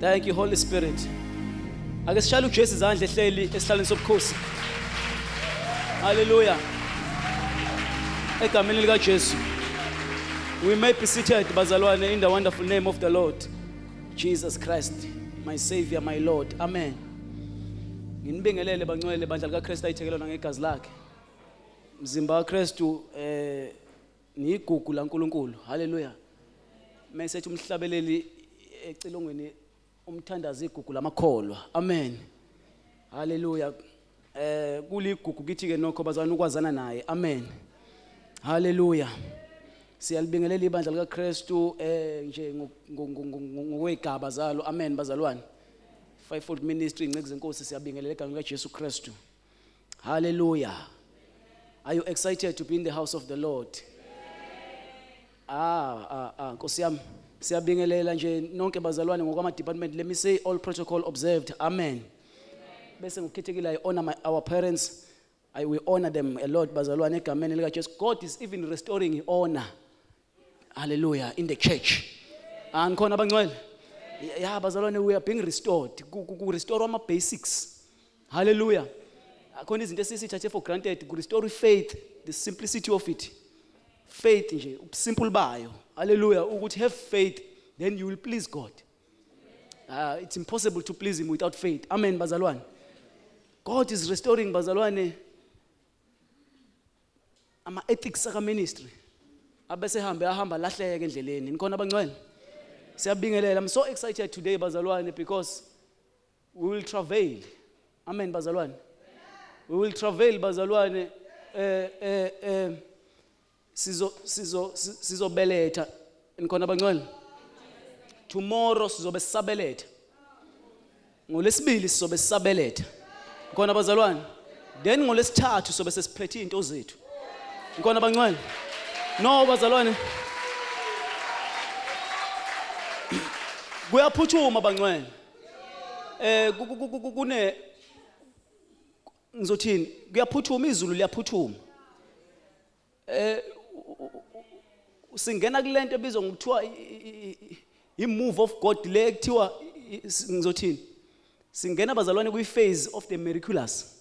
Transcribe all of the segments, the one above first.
Thank you Holy Spirit. Ake sishale uJesu izandla ehleli esihlalweni sobukhosi. Hallelujah. Egameni lika Jesu. We may be seated bazalwane in the wonderful name of the Lord Jesus Christ, my savior, my Lord. Amen. Nginibingelele bangcwele bandla likaKristu ayithekelwa ngegazi lakhe. Mzimba kaKristu eh niyigugu laNkulunkulu. Hallelujah. Mese ethi umhlabeleli ecilongweni umthandazo igugu lamakholwa. Amen. Hallelujah. Eh kuligugu kithi ke nokho bazalwane ukwazana naye. Amen. Hallelujah. Siyalibingelela ibandla likaKristu eh nje ngokwezigaba zalo. Amen bazalwane. Fivefold Ministry inceku zenkosi siyabingelela egameni likaJesu Kristu. Hallelujah. Are you excited to be in the house of the Lord? Ah ah ah Nkosi yami siyabingelela nje nonke bazalwane ngokwama department let me say all protocol observed. Amen. Bese ngokukhethekile I honor my our parents. I will honor them a lot bazalwane egameni lika Jesu. God is even restoring honor. Hallelujah in the church. Angikhona abangcwele. Yeah bazalwane we are being restored. Ku restore ama basics. Hallelujah. Akhona izinto esisithathe for granted ku restore faith, the simplicity of it. Faith nje, ubusimple bayo. Hallelujah ukuthi have faith then you will please God. It's impossible to please him without faith. Amen bazalwane. God is restoring bazalwane ama ethics aka ministry abese hambe ahamba lahleke endleleni nikhona abangcwele siyabingelela i'm so excited today bazalwane because we will travail amen bazalwane we will travail bazalwane eh eh eh sizo sizo sizobeletha nikhona abangcwele tomorrow sizobe sisabeletha ngolesibili sizobe sisabeletha khona bazalwane then ngolesithathu sobe sesiphethe izinto zethu khona bangcwele no bazalwane kuyaphuthuma bangcwele eh kune ngizothini kuyaphuthuma izulu liyaphuthuma eh singena kulento ebizwa ngokuthiwa i move of God le ekuthiwa ngizothini singena bazalwane kwi phase of the miraculous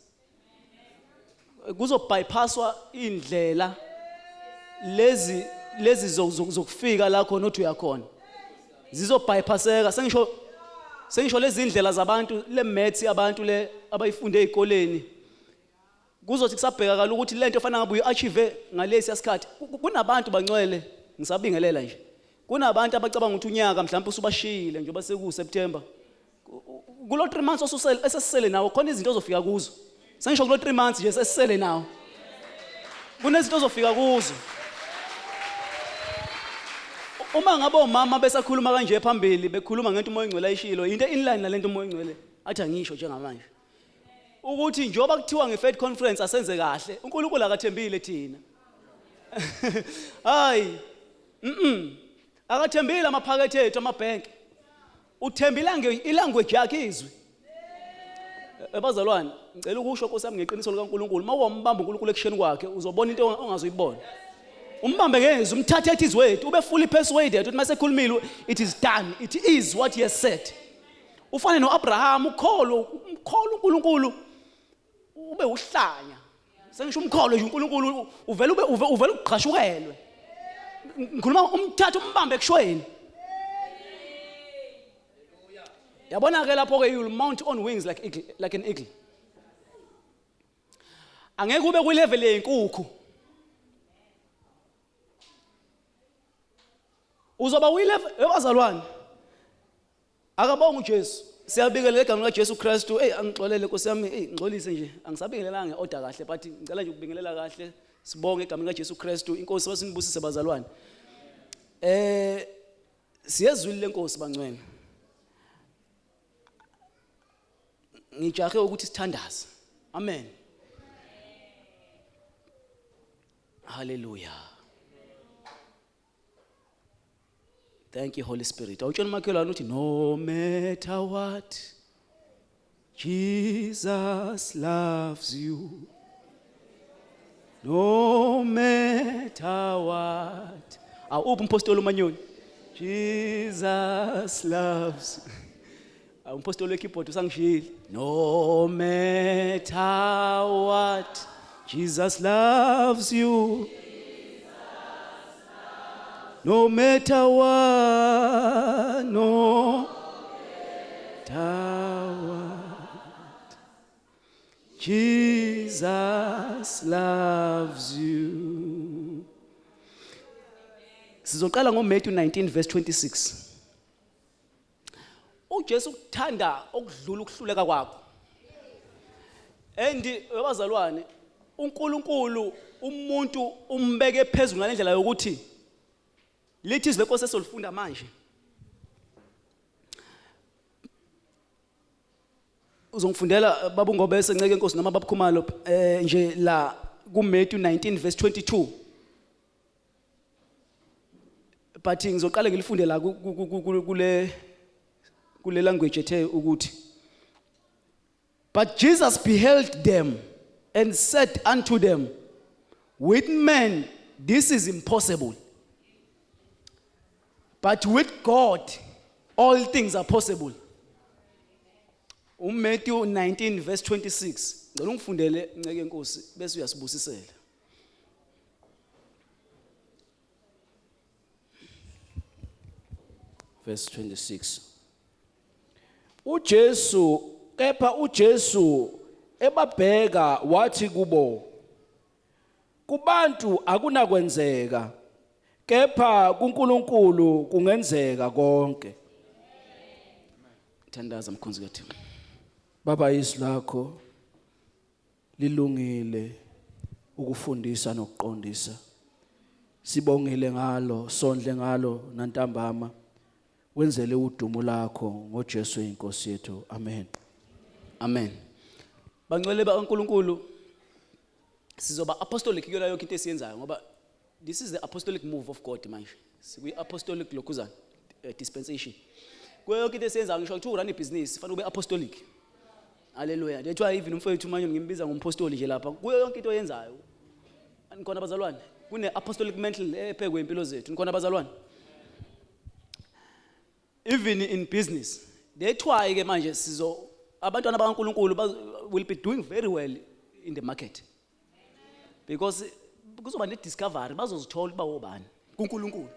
kuzo bypasswa indlela lezi lezi zokufika la khona othi uyakhona zizo bypasseka sengisho sengisho lezi ndlela zabantu le maths yabantu le abayifunde ezikoleni Kuzothi kusabhekakala ukuthi lento efana ngabe uyi-achieve ngalesi sikhathi kunabantu bancwele ngisabingelela nje kunabantu abacabanga ukuthi unyaka mhlawumbe usubashiyile njengoba sekuSeptember kulo 3 months osusele esesisele nawo khona izinto ozofika kuzo sengisho kulo 3 months nje sesisele nawo kunezinto ozofika kuzo uma ngabe omama besakhuluma kanje phambili bekhuluma ngento umoya ongcwele ayishilo into inline nalento umoya ongcwele athi angisho njengamanje ukuthi njengoba kuthiwa nge-faith conference asenze kahle uNkulunkulu akathembile thina hayi mhm akathembile amaphakethe ethu amabhenki uthembile ilanguage yakhe izwi ebazalwane ngicela ukusho Nkosi yami ngeqiniso likaNkulunkulu uma wambamba uNkulunkulu ekusheni kwakhe uzobona into ongazoyibona umbambe ngezwi umthathe ethi izwi wethu ube fully persuaded ukuthi masekhulumile it is done it is what he has said ufane noAbraham ukholo umkholo uNkulunkulu ube uhlanya sengisho umkholo nje uNkulunkulu uvela ube uvela ugqashukelwe ngikhuluma umthatha umbambe ekushweni yabona ke lapho ke you will mount on wings like eagle, like an eagle angeke ube kwi level yenkukhu uzoba kwi level ebazalwane Akabonge uJesu. Siyabingelela egameni likaJesu Kristu. Ey angixolele Nkosi yami, ey ngixolise nje. Angisabingelelanga ngeorder kahle but ngicela nje ukubingelela kahle. Sibonge egameni likaJesu Kristu. Inkosi basinibusise bazalwane. Eh siyezwile lenkosi bangcwele. Ngijahe ukuthi sithandaze. Amen. Hallelujah. Thank you Holy Spirit. Awutshela umakhelwane uthi no matter what Jesus loves you. No matter what. Awuphi umpostoli uManyoni? Jesus loves. Umpostoli wekeyboard usangishiyile. No matter what, Jesus loves you. No matter what, no matter what, Jesus loves you. Sizoqala ngoMatthew 19 verse 26. uJesu ukuthanda okudlula ukuhluleka kwakho. And webazalwane uNkulunkulu umuntu umbeke phezulu ngalendlela yokuthi lithi izwi lenkosi esolifunda manje uzongifundela baba uNgobese nceke enkosi noma babukhumalo eh nje la kuMatthew 19 verse 22 but ngizoqale ngilifunde la kule kule language ethe ukuthi But Jesus beheld them and said unto them with men this is impossible but with God all things are possible uMatthew 19 verse 26 ngicela ungifundele nceke enkosi bese uyasibusisela Verse 26 uJesu kepha uJesu ebabheka wathi kubo kubantu akunakwenzeka kepha kuNkulunkulu kungenzeka konke. Thandaza mkhonzi kaThixo. Baba izwi lakho lilungile ukufundisa nokuqondisa. Sibongile ngalo, sondle ngalo nantambama. Wenzele udumo lakho ngoJesu inkosi yethu. Amen. Amen. Bangcwele bakaNkuluNkulu sizoba apostolic kuyona yonke into esiyenzayo ngoba this is the apostolic move of God manje. Sikwi apostolic lokhuzana eh, dispensation. Kuyo yonke into esiyenzayo ngisho kuthiwa urun ibhizinisi fanele ube apostolic. Hallelujah. That's why even umfowethu manje ngimbiza ngompostoli nje lapha. Kuyo yonke into oyenzayo. Nikhona bazalwane? Kune apostolic mantle ephekwe impilo zethu. Nikhona bazalwane? Even in business. That's why ke manje sizo abantwana bakaNkuluNkulu will be doing very well in the market. Because kuzoba ne discovery bazozithola uba wobani kuNkulunkulu.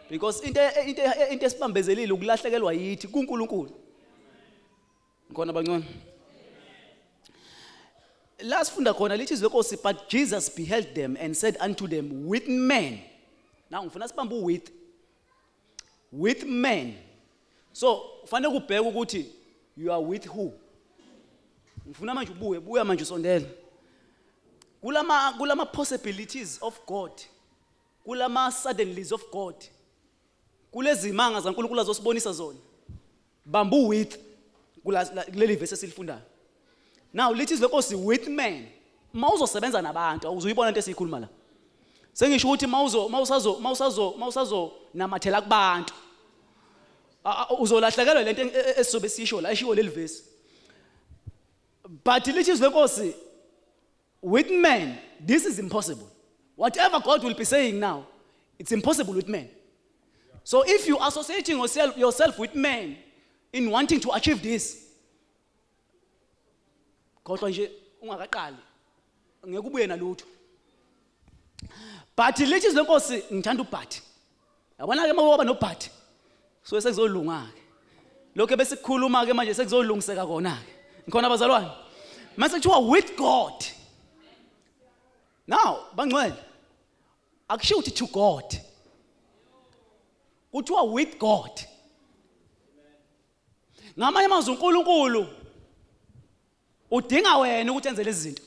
Because into into into esibambezelile ukulahlekelwa yithi kuNkulunkulu. Ngikhona bangcono. La sifunda khona lithi izwi lenkosi but Jesus beheld them and said unto them with men. Now ngifuna sibambe with with men. So ufanele kubheka ukuthi you are with who. Ngifuna manje ubuye buya manje usondela. Kulama kulama possibilities of God. Kulama suddenlies of God. Kulezimanga zaNkulunkulu azosibonisa zona. Bamba with kuleli verse esilifundayo. Now lithi izwi lenkosi with men. Mawuzosebenza nabantu awuzuyibona into esiyikhuluma la. Sengisho ukuthi mawuzo mawusazo mawusazo mawusazo namathela kubantu. Uzolahlekelwa lento e, e, esizobe sisho la eshiwo leli verse. But lithi izwi lenkosi with men this is impossible. Whatever God will be saying now it's impossible with men. So if you associating yourself, yourself with men in wanting to achieve this, khohlwa nje ungakaqali ngeke ubuye nalutho. But lithi izwi lenkosi ngithanda ubhathi. Yabona ke mawuba nobhathi. So sekuzolunga ke. Lokho ebesikhuluma ke manje sekuzolungiseka kona ke. Ngikhona bazalwane. Mase kuthiwa with God. Now bangcwele akushiwo ukuthi to God. Kuthiwa with God. Ngamanye amazwi uNkulunkulu udinga wena ukuthi enze lezi zinto.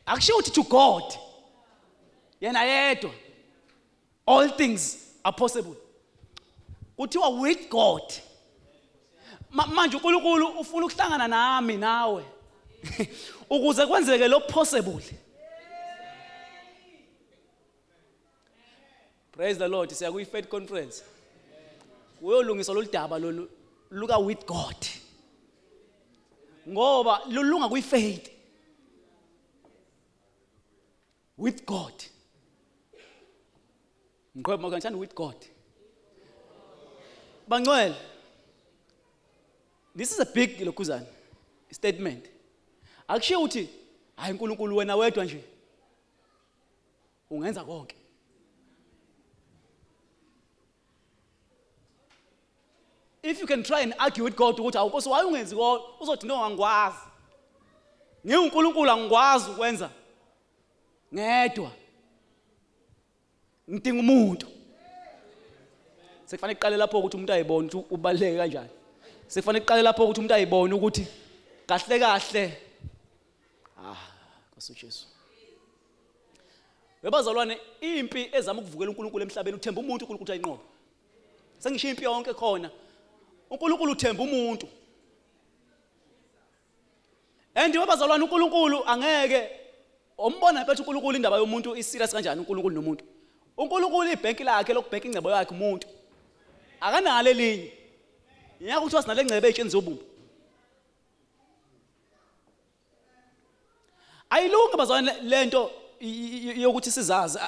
Akushiwo ukuthi to God. Yena yedwa. All things are possible. Kuthiwa with God. Manje uNkulunkulu ufuna ukuhlangana nami nawe. Ukuze kwenzeke lo possible. Praise the Lord siya kwi faith conference. Kuyolungiswa lolu daba lolu luka with God. Ngoba lulunga kwi faith. With God. Ngiqhubeka kanjani with God? Bangcwele. This is a big lokhuzana statement. Akushiwo ukuthi hayi uNkulunkulu wena wedwa nje ungenza konke. If you can try and argue with God ukuthi awukosi why ungenzi konke uzothi no angikwazi. NgiwuNkulunkulu angikwazi ukwenza ngedwa. Ngidinga umuntu. Sekufanele kuqale lapho ukuthi umuntu ayibone ukuthi ubaluleke kanjani. Sekufanele kuqale lapho ukuthi umuntu ayibone ukuthi kahle kahle ah Nkosi uJesu. Webazalwane impi ezama ukuvukela uNkulunkulu emhlabeni uthemba umuntu uNkulunkulu ayinqobe. Sengisho impi yonke khona. uNkulunkulu uthemba umuntu. And webazalwane uNkulunkulu angeke ombona bethi uNkulunkulu indaba yomuntu iserious kanjani uNkulunkulu nomuntu. uNkulunkulu ibhenki lakhe lokubhenka ingcebo yakhe umuntu. Akanalo elinye. Ngiyakho kuthiwa sinale ngcebo ey'tsheni zobumba. Ayilungi bazalwane lento yokuthi sizazi.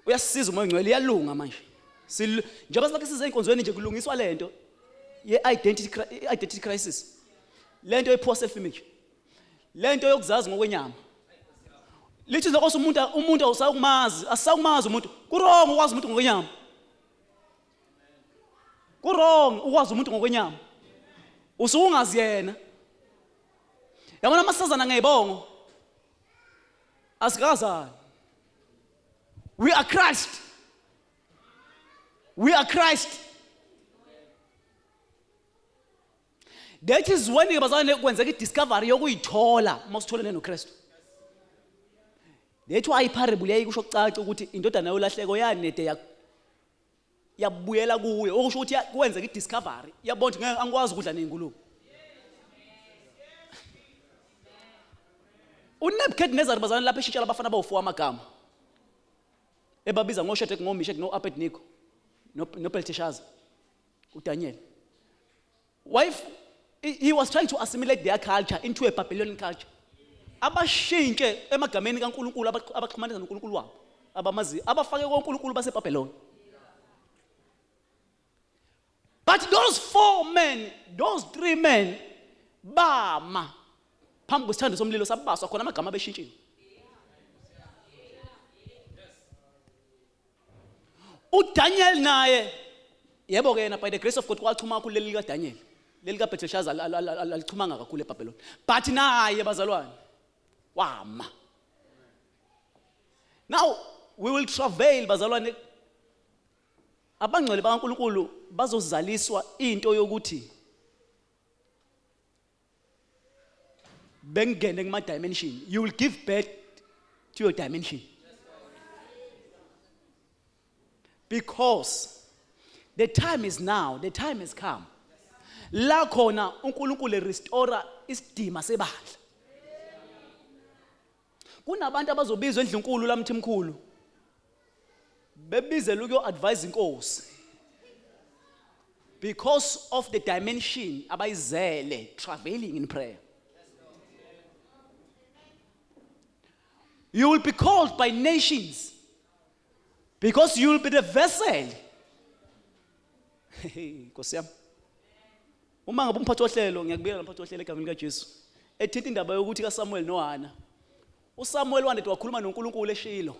Uyasisiza uMoya oNgcwele iyalunga manje. Njengoba silokhu size enkonzweni nje kulungiswa lento ye identity crisis. Lento ye poor self image. Lento yokuzazi ngokwenyama. Lithi lokho umuntu umuntu awusakumazi, asakumazi umuntu. Ku wrong ukwazi umuntu ngokwenyama. Ku wrong ukwazi umuntu ngokwenyama. Usukungazi yena. Yabona amasazana ngeyibongo. Asikazani. We are Christ. We are Christ. That is when bazalwane kwenzeka i-discovery yokuyithola uma usitholene noKristu. That's why iparable yayikusho kucaca ukuthi indodana yolahleko yanede yabuyela kuye okusho ukuthi kwenzeka i-discovery yabona ukuthi ngeke angikwazi ukudla ney'ngulube. UNebuchadnezzar bazalwane lapho eshintshela abafana bawu-4 amagama ebabiza ngoShadrach ngoMeshach no-Abednego noBelteshazzar uDaniel. Wife, he was trying to assimilate their culture into a Babylonian culture. Abashintshe emagameni kaNkulunkulu abaxhumanisa noNkulunkulu wabo abamaziyo abafake koNkulunkulu baseBabylon. But those four men, those three men bama phambi kwesithando somlilo sabaswa khona amagama abeshintshiwe. uDaniel naye yebo ke yena by the grace of God kwachuma kakhulu leli likaDaniel leli kaBelteshazzar alichumanga kakhulu eBabylon but naye bazalwane wama now we will travail bazalwane abangcwele bakaNkuluNkulu bazozaliswa into yokuthi bengene kuma dimension you will give birth to your dimension because the time is now the time has come la khona uNkulunkulu restore isidima sebandla kunabantu abazobizwa endlunkulu lamthimkhulu bebizela ukuyo advise inkosi because of the dimension abayizele traveling in prayer you will be called by nations because you will be the vessel Nkosi yami uma ngabe umphathi wohlelo ngiyakubikela umphathi wohlelo egameni likaJesu ethinta indaba yokuthi kaSamuel noHana uSamuel wanede wakhuluma noNkulunkulu eshilo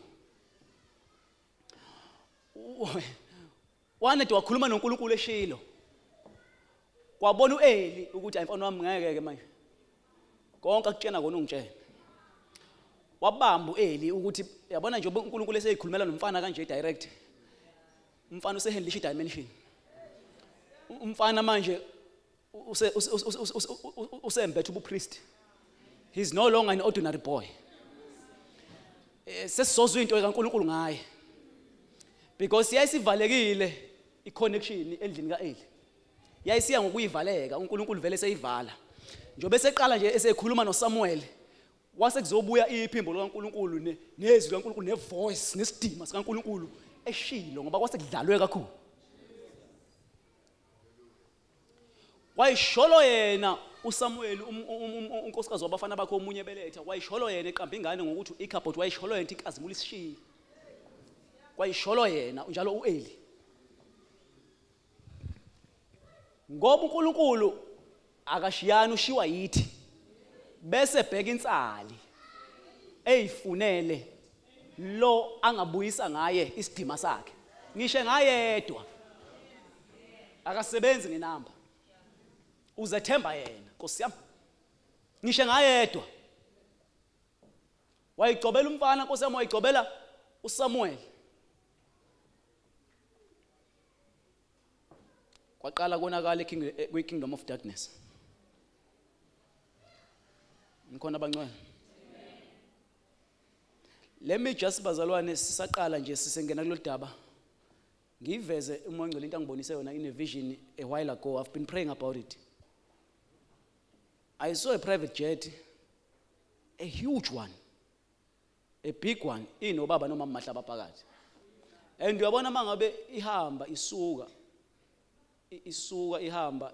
wanede wakhuluma noNkulunkulu eshilo kwabona uEli ukuthi ayimfana wami ngeke ke manje konke akutshena kona ungitshela wabamba uEli ukuthi yabona nje uNkulunkulu eseyikhulumela nomfana kanje direct umfana usehandlisha dimension umfana manje usembethe ubupriest he's no longer an ordinary boy eh, sesizozwa into kaNkuluNkulu ngaye because yayisivalekile iconnection endlini kaEli yayisiya ngokuyivaleka uNkulunkulu vele seyivala njengoba eseqala nje esekhuluma noSamuel Kwase kuzobuya iphimbo likaNkulunkulu nezwi likaNkulunkulu nevoice nesidima sikaNkulunkulu eshilo ngoba kwase kudlalwe kakhulu. Wayisholo yena uSamuel um, um, um, unkosikazi wabafana bakhe omunye beletha wayisholo yena eqamba ingane ngokuthi uIkabod wayisholo yena inkazimulo isishiye. Wayisholo yena njalo uEli. Ngoba uNkulunkulu akashiyani ushiwa yithi. Bese bheka insali eyifunele lo angabuyisa ngaye isidima sakhe. Ngisho ngayedwa. Akasebenzi ngenamba. Uzethemba yena, Nkosi yami. Ngisho ngayedwa. Wayigcobela umfana Nkosi yami wayigcobela uSamuel. Kwaqala konakala kwi-kingdom of darkness. Nikhona abangcwele? Let me just bazalwane sisaqala nje sisengena kulolu daba. Ngiyiveze uMoya oNgcwele into angibonise yona in a vision a while ago. I've been praying about it. I saw a private jet, a huge one, a big one, inobaba nomama Mahlaba phakathi. And uyabona mangabe ihamba isuka isuka ihamba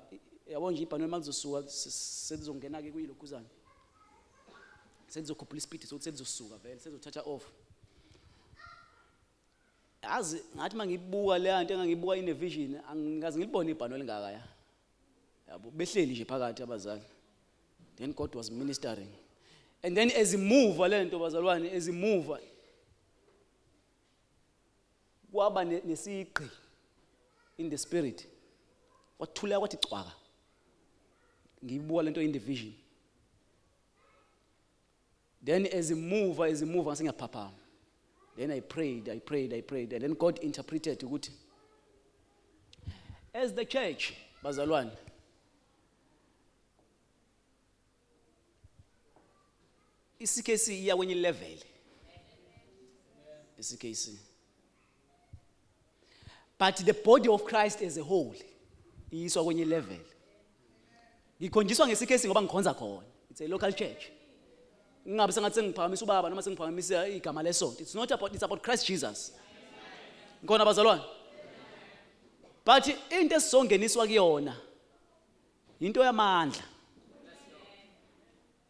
yabo nje ibhanoyi malizosuka selizongena ke kuyilokhuzana. Selizokhuphula ispeed sokuthi selizosuka vele selizothatha off. Yazi ngathi mangibuka le nto engangibuka in a vision angikaze ngilibone ibhanoyi elingaka ya. Yabo behleli nje phakathi abazali. Then God was ministering. And then as imove lento bazalwane as imove kwaba nesigqi in the spirit. Kwathuleka kwathi cwaka. Ngiyibuka lento in the vision. Then as imove as imove ngase ngiyaphaphama. Then I prayed, I prayed, I prayed and then God interpreted ukuthi as the church bazalwane iCKC iya kwenye level iCKC but the body of Christ as a whole iyiswa kwenye level ngikhonjiswa ngeCKC ngoba ngikhonza khona it's a local church ngingabe sengathi sengiphakamisa ubaba noma sengiphakamisa igama lesonto it's not about it's about Christ Jesus ngikhona bazalwane but into esizongeniswa kuyona into yamandla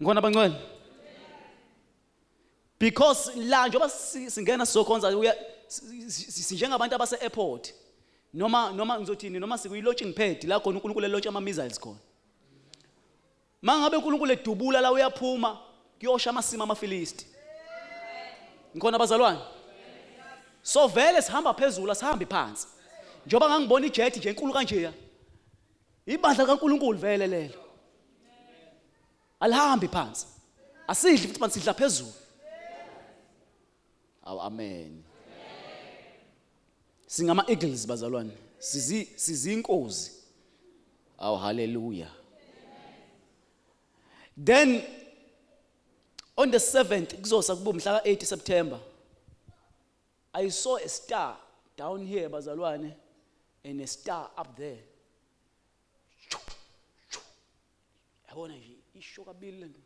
ngikhona bangcwele because la njengoba singena sizokhonza uya sinjengabantu abase airport noma noma ngizothini noma sikuyi launching pad la khona uNkulunkulu elaunch ama missiles khona mangabe uNkulunkulu edubula la uyaphuma kuyosha amasima amaFilisti ngikhona bazalwane so vele sihamba phezulu asihambi phansi njengoba ngangibona ijet nje enkulu kanjeya ibandla likaNkulunkulu vele lelo alihambi phansi asidli futhi phansi sidla phezulu awu amen singama eagles bazalwane sizi sizinkozi awu haleluya then on the 7th kuzosa kube umhla ka8 September I saw a star down here bazalwane and a star up there yabona nje isho kabili lento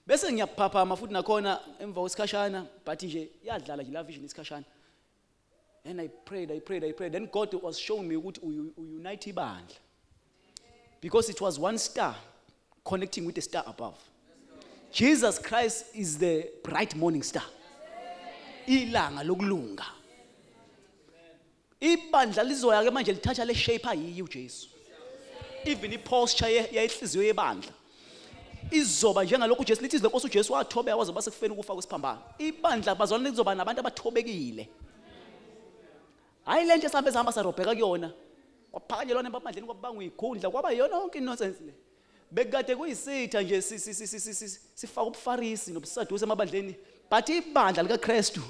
bese ngiyaphaphama futhi nakhona emva kwesikhashana but nje yadlala nje la vision isikhashana then i prayed i prayed i prayed then god was showing me ukuthi unite ibandla because it was one star connecting with the star above jesus christ is the bright morning star ilanga lokulunga Ibandla lizoya ke manje lithatha le shape ayiyi uJesu. Even iposture yenhliziyo yebandla izoba njengalokhu uJesu lithi izwi lenkosi uJesu wathobeka waze basekufeni ukufa kwesiphambano. Ibandla bazalwane lizoba nabantu abathobekile. Hayi lento esihambe sihamba sarobheka kuyona. Kwaphakanyelwana emabandleni kwabangwa ikhundla kwaba yona yonke inonsense le. Bekade kuyisitha nje sifaka ubufarisi nobusadusi emabandleni but ibandla likaKristu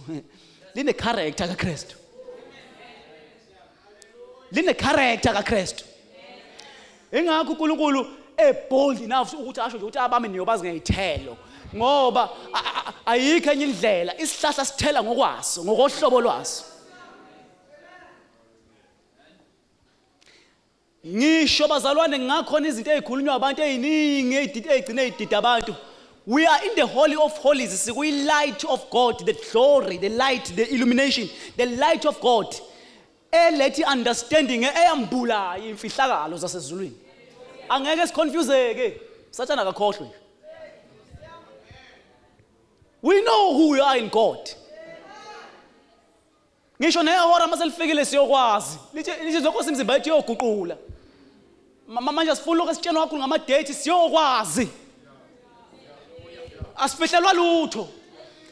line character kaKristu. Line character kaKristu. Ingakho uNkulunkulu ebold enough ukuthi asho nje ukuthi abami niyobazi ngezithelo ngoba ayikho enye indlela isihlahla sithela ngokwaso ngokohlobo lwaso. Ngisho bazalwane ngakhona izinto ezikhulunywa abantu eziningi ezigcine ezidida abantu. We are in the holy of holies sikuyi light of God, the glory, the light, the illumination, the light of God. Elethi understanding eyambulayo imfihlakalo zasezulwini. Angeke siconfuseke. Sathana akakhohlwe nje. We know who we are in God. Ngisho nehora uma selifikile siyokwazi. Lithi lithi zonkosi imizimba yethu iyoguqula. Manje asifuni lokho esitshenwa kakhulu ngama-date, siyokwazi. Asifihlelwa lutho.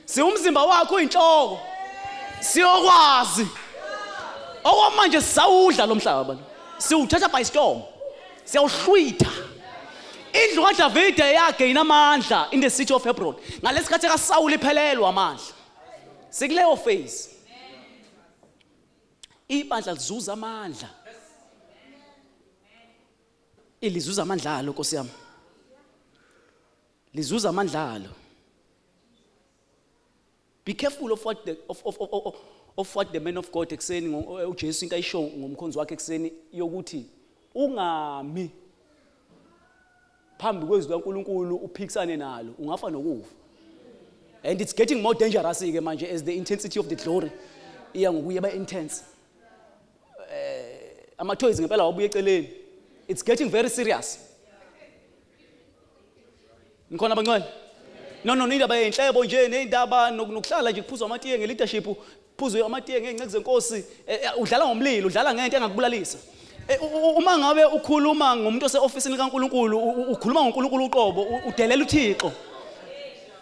Siwumzimba wakho uyinhloko. Siyokwazi. Okwamanje sisawudla lo mhlaba lo. Siwuthatha by storm. Siyawuhlwitha. Indlu kaDavide yagain amandla in the city of Hebron. Ngalesikhathi kaSawuli iphelelwa amandla. Sikuleyo phase. Ibandla lizuza amandla. Ilizuza amandla alo Nkosi yami. Lizuza amandla alo. Be careful of what the of of of, of what the man of God ekseni uJesu into ayisho ngomkhonzi wakhe ekseni yokuthi ungami phambi kwezwi kaNkuluNkulu uphikisane nalo ungafa nokufa. And it's getting more dangerous ke manje as the intensity of the glory iya ngokuya ba intense. Eh ama toys ngempela wabuye eceleni. It's getting very serious. Nikhona abangcwele? No no indaba yenhlebo nje nezindaba nokuhlala nje kuphuzwa amatiye ngeleadership phuzwe amatiye ngey'nceku zenkosi eh, eh, udlala ngomlilo udlala ngento engakubulalisa eh, uma ngabe ukhuluma ngomuntu ose-ofisini likaNkulunkulu ukhuluma ngoNkulunkulu uqobo udelela uThixo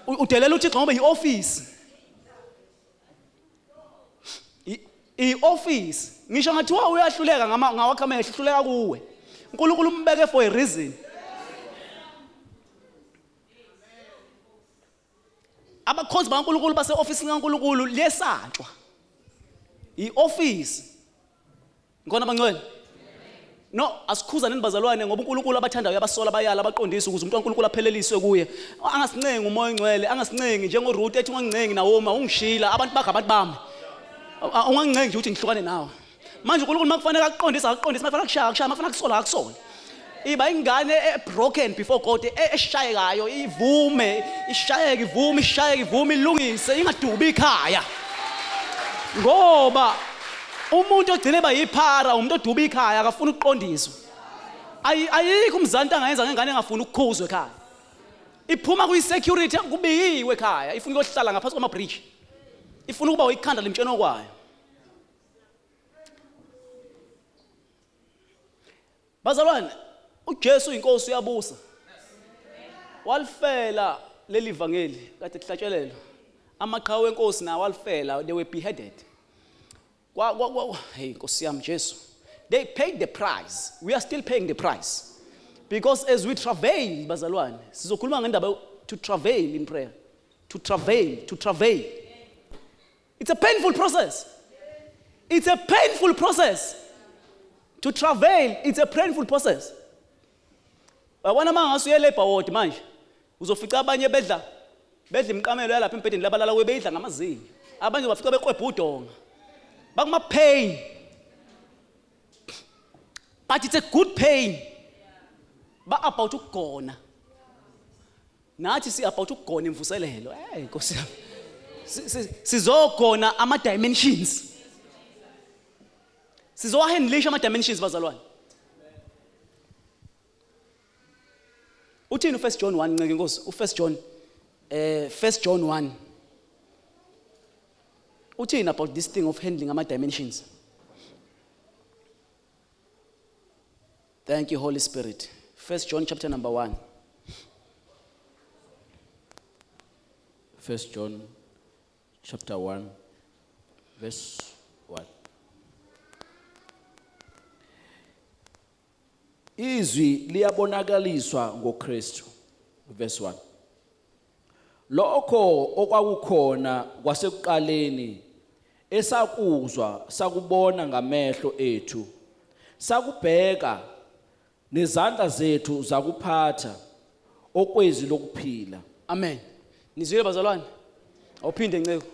udelela uThixo ngoba yi-ofisi i-office ngisho ngathiwa uyahluleka ngawakho amehlo uhluleka kuwe uNkulunkulu umbeke for a reason abakhonzi bakaNkulunkulu base-ofisini kaNkulunkulu liyesatshwa i-ofisi Ngikhona bangcwele? No, asikhuzaneni bazalwane ngoba uNkulunkulu abathandayo uyabasola bayala abaqondisa ukuze umuntu kaNkulunkulu apheleliswe kuye. Angasincengi umoya ongcwele, angasincengi njengoRuth ethi ungangincengi Nawomi awungishila abantu bakho abantu bami. Ungangincengi nje ukuthi ngihlukane nawe. Manje uNkulunkulu makufanele akuqondise akuqondise, makufanele akushaya akushaya, makufanele akusola akusole. Iba ingane e-broken before God eshayekayo ivume ishayeke ivume ishayeke ivume ilungise ingadubi ikhaya. Ngoba umuntu ogcine eba yiphara umuntu oduba ikhaya akafuni ukuqondiswa. Ayikho umzanti angayenza ngengane engafuni ukukhuzwa ekhaya. Iphuma kwi-security kubiyiwe ekhaya ifuna ukuyohlala ngaphansi kwama-bridge. Ifuna ukuba ikhanda lemtsheno kwayo. Bazalwane, uJesu inkosi uyabusa. Walifela leli vangeli kade kuhlatshelelwa. Amaqhawe enkosi nawo alifela, they were beheaded. Kwa kwa kwa hey Nkosi yami Jesu. They paid the price. We are still paying the price. Because as we travail bazalwane, sizokhuluma ngendaba to travail in prayer. To travail, to travail. It's a painful process. It's a painful process. To travail, it's a painful process. Uyabona uma ngase uye labor ward manje, uzofica abanye bedla bedla imiqamelo yalapha embhedeni labalala kuyo beyidla ngamazinyo. Abanye bafica beqwebha udonga. Bakuma pain. But it's a good pain. Ba about ukugona. Nathi si about ukugona imvuselelo. Hey Nkosi yami. Sizogona ama dimensions. Sizowahandlisha ama dimensions bazalwane. Uthini uFirst John 1 nceke inkosi? UFirst John First John 1. Uthini about this thing of handling ama dimensions? Thank you Holy Spirit. First John chapter number 1. First John chapter 1 verse 1. Izwi liyabonakaliswa ngoKristu verse 1. Lokho okwakukhona kwasekuqaleni esakuzwa sakubona ngamehlo ethu sakubheka nezandla zethu zakuphatha okwezi lokuphila. Amen. Nizwile bazalwane? Awuphinde nceko.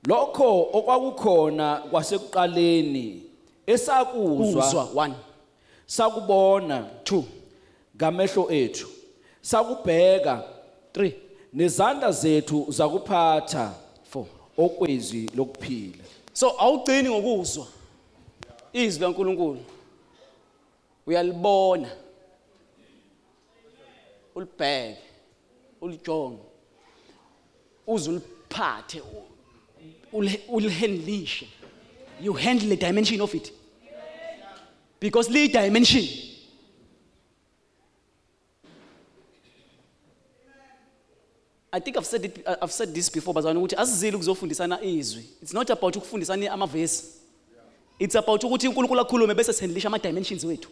Lokho okwakukhona kwasekuqaleni esakuzwa Uzwa 1 sakubona 2 ngamehlo ethu sakubheka 3 nezandla zethu zakuphatha 4 okwezwi lokuphila. So awugcini ngokuzwa izwi likaNkuluNkulu. Uyalibona. Ulibheke, ulijonge. Uze uliphathe, ulihandlishe. You handle the dimension of it. Because liyi dimension. I think I've said this before bazalwane ukuthi asizile ukuzofundisana izwi. It's not about ukufundisana amavesi. It's about ukuthi uNkulunkulu akhulume bese sihandlisha ama dimensions wethu.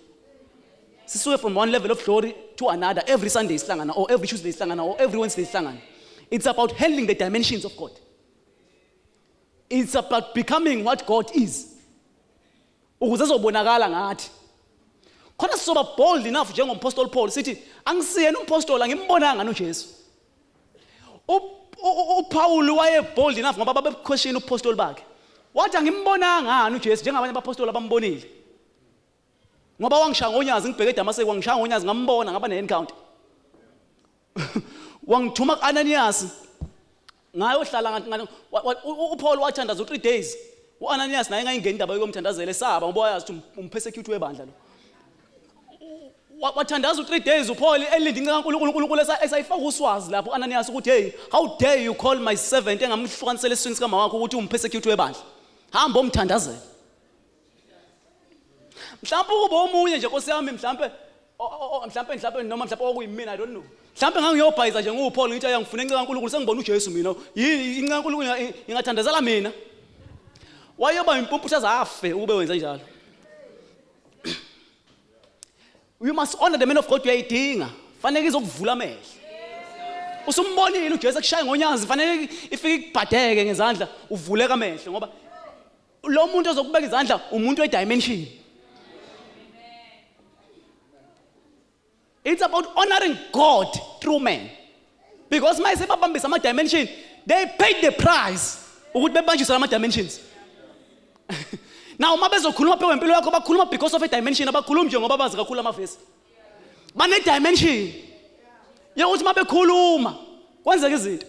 Sisuke from one level of glory to another every Sunday sihlangana or every Tuesday sihlangana or every Wednesday sihlangana. It's about handling the dimensions of God. It's about becoming what God is. Ukuze ezobonakala ngathi. Khona sizoba bold enough njengompostoli Paul sithi angisiyena umpostoli angimbonanga noJesu. UPaul waye bold enough ngoba babequestion upostoli bakhe. Wathi angimbonanga uJesu njengabanye abapostoli abambonile. Ngoba wangishaya ngonyazi ngibheke eDamaseko wangishaya ngonyazi ngambona ngaba ne-encounter. Wangithuma ku-Ananias ngayohlala uPaul wathandaza u-3 days. U-Ananias naye engayingeni indaba yokumthandazela esaba ngoba wayazi ukuthi umpersecute webandla lo. Wathandaza u-3 days uPaul elinde inceku kaNkulunkulu uNkulunkulu esayifaka uswazi lapho u-Ananias ukuthi hey how dare you call my servant engamhlukanisela esiswini sikamama wakho ukuthi umpersecute webandla. Hamba omthandazela. Mhlawumbe ukuba omunye nje Nkosi yami mhlawumbe mhlawumbe mhlawumbe noma mhlawumbe okuyimina I don't know. Mhlawumbe ngangiyobhayiza nje nguPaul ngithi ayangifuna inceku kaNkulunkulu sengibona uJesu mina. Yini inceku kaNkulunkulu ingathandazela mina. Wayoba impumputhe azafe ukube wenze njalo. You must honor the man of God uyayidinga. Fanele izokuvula amehlo. Usumbonile uJesu ekushaya ngonyazi fanele ifike ikubhadeke ngezandla uvuleka amehlo ngoba lo muntu ozokubeka izandla umuntu we-dimension. It's about honoring God through men. Because uma sebabambisa ama-dimension, they paid the price ukuthi bebanjiswe lama-dimensions. Now uma bezokhuluma phezu kwempilo yakho bakhuluma because of a dimension, abakhulumi nje ngoba bazi kakhulu amavesi. Bane-dimension yokuthi uma bekhuluma kwenzeka izinto.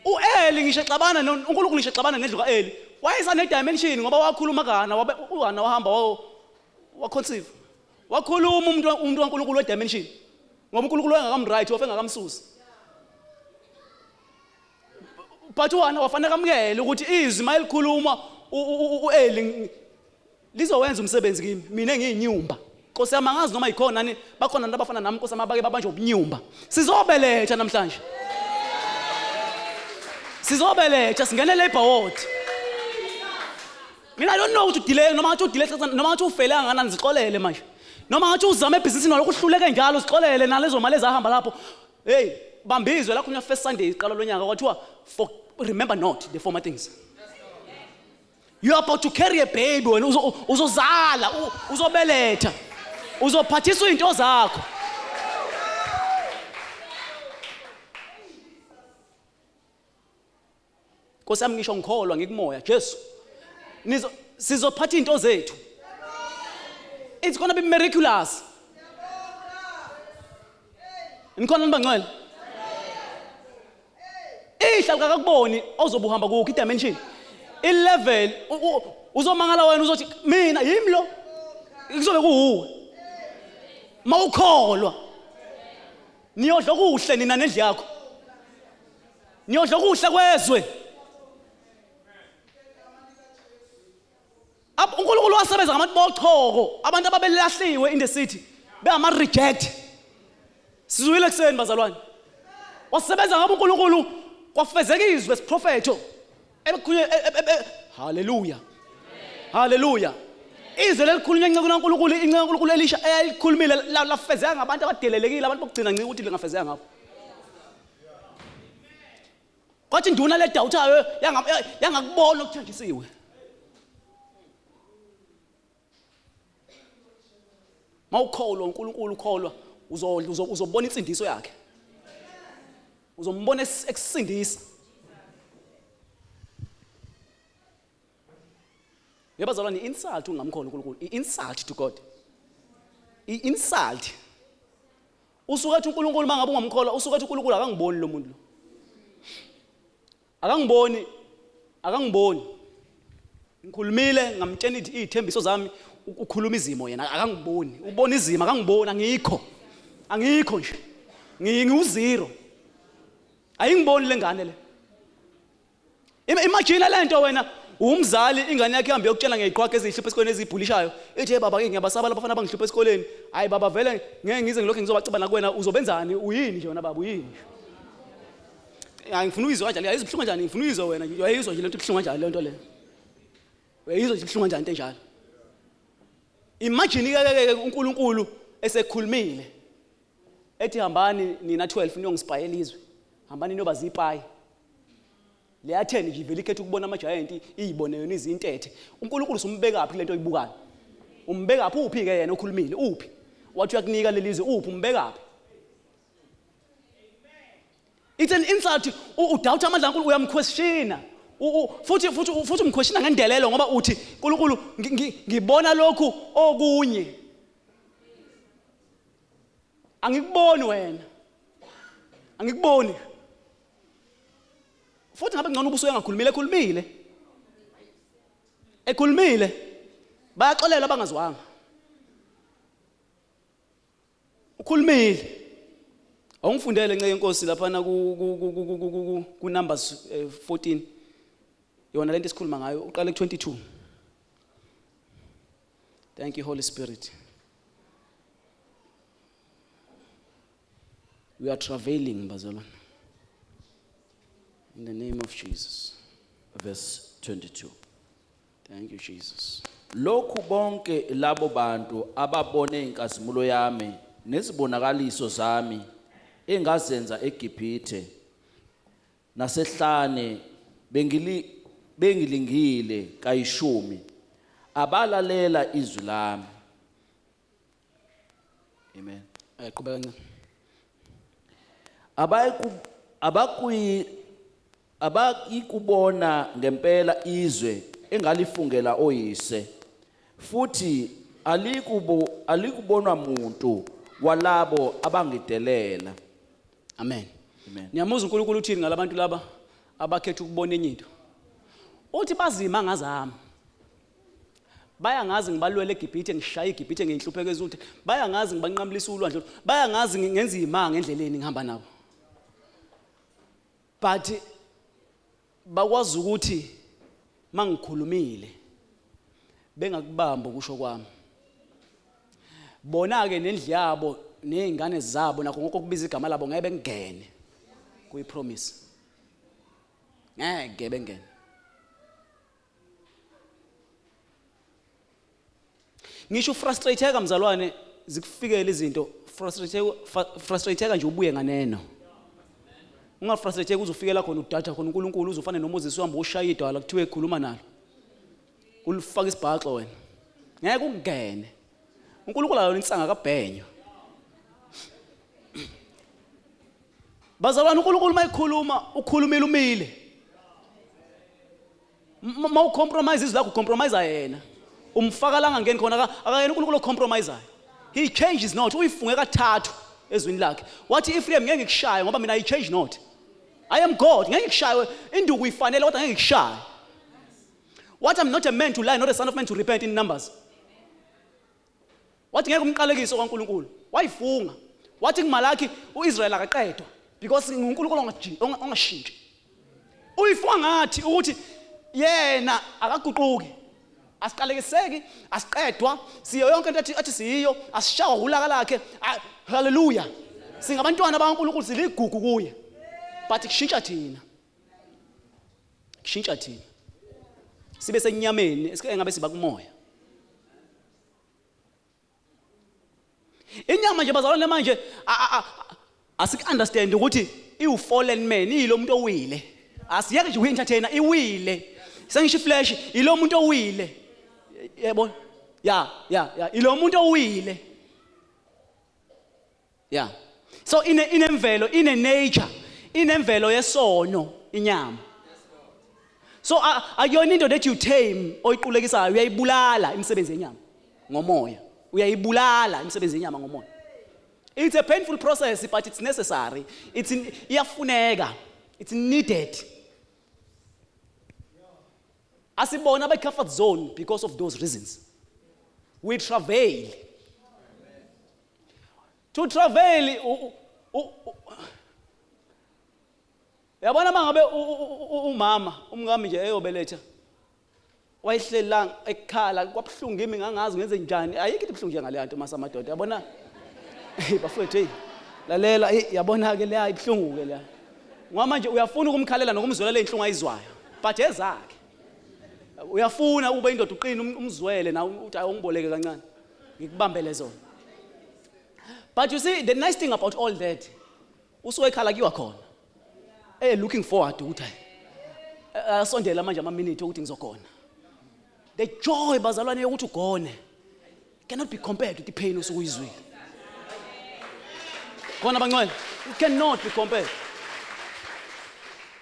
U-Eli ngisho exabana uNkulunkulu ngisho exabana nendlu ka-Eli wayesane dimension ngoba wakhuluma kaHana wabe uHana wahamba waconceive. Wakhuluma umuntu kaNkulunkulu we dimension ngoba uNkulunkulu wayengakamright wafe engakamsusi. But uHana wafanele amukele ukuthi izwi mayelikhuluma u-Eli lizowenza umsebenzi kimi mina engiyinyumba. Nkosi yami angazi noma ikhona ni bakhona abantu abafana nami Nkosi yami abake babanjwe ubunyumba. Sizobeletha namhlanje. Sizobeletha singene labor ward. Mina I don't know ukuthi udelay noma ngathi udelay noma ngathi ufele kangakanani zixolele manje. Noma ngathi uzama ebhizinisini walokhu uhluleke njalo zixolele nalezo mali ezahamba lapho. Hey bambizwe la khona first Sunday iqala lonyaka kwathiwa for remember not the former things. You are about to carry a baby wena uzozala uzobeletha uzophathiswa izinto zakho. Nkosi yami ngisho ngikholwa ngikumoya Jesu. Nizo sizophatha izinto zethu. It's going to be miraculous. Nikhona nibangcwele? Ihla likakuboni ozobe uhamba kukho i-dimension. I-level uzomangala wena uzothi mina yimi lo. Kuzobe kuwuwe. Mawukholwa. Niyodla okuhle nina nendlu yakho. Niyodla okuhle kwezwe. uNkulunkulu wasebenza ngabantu bochoko, abantu ababelahliwe in the city, bengama reject. Sizwile kuseni bazalwane. Wasebenza ngabo uNkulunkulu kwafezeka izwi esiprofetho. Hallelujah. Hallelujah. Izwi lelikhulunywa inceku kaNkulunkulu, inceku kaNkulunkulu elisha eyalikhulumile lafezeka ngabantu abadelelekile, abantu bokugcina ncike ukuthi lingafezeka ngabo. Kwathi induna le dawuthayo yangakubona okuthenjisiwe. Mawukholwa uNkulunkulu ukholwa uzobona insindiso yakhe. Uzombona ekusindisa. Yebazalwane insult ungamkhona uNkulunkulu, i-insult to God. I-insult. Usuke ethi uNkulunkulu mangabe ungamkholwa, usuke ethi uNkulunkulu akangiboni lo muntu lo. Akangiboni, akangiboni. Ngikhulumile ngamtshela izithembiso zami, ukhuluma izimo yena akangiboni. Ubona izimo akangiboni, angikho. Angikho nje. Ngiwu-zero. Ayingiboni lengane le. Imagine lento wena umzali ingane yakhe ihambe yokutshela ngeziqhwaga ezihlupha esikoleni ezibhulishayo. Ithi hey baba ke ngiyabasaba labafana abangihlupha esikoleni. Hayi baba vele ngeke ngize ngilokhu ngizobaciba nakuwena uzobenzani uyini nje wena baba uyini. Hayi ngifuna uyizwa kanjani, ayizwa ibuhlungu kanjani, ngifuna uyizwa wena, uyayizwa nje lento ibuhlungu kanjani lento le. Uyayizwa nje ibuhlungu kanjani into enjalo. Imagine ke ke uNkulunkulu esekhulumile. Ethi hambani nina 12 niyongisipayela izwe. Hambani niyoba zipayi. Leya 10 nje ivele ikhetha ukubona ama-giant iyibone yona izintethe. UNkulunkulu usumbekaphi kulento oyibukayo? Umbekaphi uphi ke yena okhulumile? Uphi? Wathi uyakunika lelizwe uphi umbekaphi? It's an insult udoubt amandla kaNkulunkulu uyamquestiona. Futhi futhi futhi umquestiona ngendelelo ngoba uthi uNkulunkulu ngibona lokhu okunye. Angikuboni wena. Angikuboni. Futhi ngabe ngcono ubusuke engakhulumile ekhulumile. Ekhulumile. Bayaxolela abangazwanga. Ukhulumile. Awungifundele nceke inkosi laphana ku ku ku ku ku ku ku Numbers 14. Eh, Yona lento esikhuluma ngayo uqale ku 22. Thank you Holy Spirit. We are travailing bazalwane. In the name of Jesus. Verse 22. Thank you Jesus. Lokhu bonke labo bantu ababone inkazimulo yami nezibonakaliso zami engazenza eGibhithe nasehlane bengili bengilingile kayishumi abalalela izwi lami. Amen. Eh qhubeka kancane. Abayiku abakuyi abayikubona ngempela izwe engalifungela oyise futhi alikubo alikubonwa muntu walabo abangidelela. Amen. Amen. Niyamuzwa uNkulunkulu uthini ngalabantu laba abakhetha ukubona enye into. Uthi bazima ngazami. Bayangazi ngibalwele eGibhithe ngishaya iGibhithe ngeyinhlupheko ezuthe. Bayangazi ngibanqamulisa ulwandle. Bayangazi ngenza izimanga endleleni ngihamba nabo. But bakwazi ukuthi mangikhulumile bengakubamba ukusho kwami. Bona ke nendlu yabo nezingane zabo nakho konke okubiza igama labo ngeke bengene kuyi promise. Ngeke bengene. Ngisho ufrustrateka mzalwane zikufikele izinto frustrateka frustrateka nje ubuye nganeno. Ungafrustrateki uzofikela khona udaja khona uNkulunkulu uzofana noMoses uhamba ushaya idwala kuthiwe khuluma nalo. Ulifaka isibhaxo wena. Ngeke ukungene. uNkulunkulu akayona insanga kabhenyo. Bazalwane uNkulunkulu mayikhuluma ukhulumile umile. Ma ucompromise izwi lakho ucompromise yena. Umfaka la angangeni khona akayena uNkulunkulu ocompromiseayo. He changes not. Uyifunge kathathu ezwini lakhe. Wathi Ephraim ngeke ngikushaye ngoba mina I change not. I am God. Ngeke ngikushaye induku ifanele kodwa ngeke ngikushaye. What I'm not a man to lie, not a son of man to repent in numbers. Wathi ngeke umqalekiso kaNkulunkulu. Wayifunga. Wathi kuMalaki uIsrael akaqedwa because nguNkulunkulu ongashintshi. Uyifunga ngathi ukuthi yena akaguquki. Asiqalekiseki, asiqedwa, siyo yonke into athi athi siyiyo, asishawa ulaka lakhe. Hallelujah. Singabantwana bakaNkulunkulu siligugu kuye. But kushintsha thina. Kushintsha thina. Sibe senyameni engabe siba kumoya. Inyama nje bazalwane manje asiku understand ukuthi iwu fallen man iyilo muntu owile. Asiyeke nje uyi-entertainer iwile. Sengisho iflash ilo muntu owile. Yebo. Ya ya ya ilo muntu owile. Yeah. So ine inemvelo ine nature inemvelo yesono inyama. So akuyona into that you tame oyiqulekisayo uyayibulala imisebenzi yenyama ngomoya. Uyayibulala imisebenzi yenyama ngomoya. It's a painful process but it's necessary. It's iyafuneka. It's needed. Asibona abe comfort zone because of those reasons. We travail. To travail Yabona mangabe umama umkami nje eyobeletha wayehleli la ekhala kwabuhlungu kimi ngangazi ngenze njani ayikho into ebuhlungu njengale nto masamadoda yabona hey bafowethu hey lalela hey yabona ke leya ibuhlungu ke leya Ngoba manje uyafuna ukumkhalela nokumzwela le nhlungu ayizwayo. But ezakhe. Uyafuna ube indoda uqine umzwele nawe uthi awungiboleke kancane. Ngikubambele zona. But you see the nice thing about all that usuke ekhala kuyiwa khona. Eh looking forward ukuthi asondela manje ama minute ukuthi ngizogona. The joy bazalwane yokuthi ugone cannot be compared with the pain osuke uyizwile. Khona bangcwele, it cannot be compared.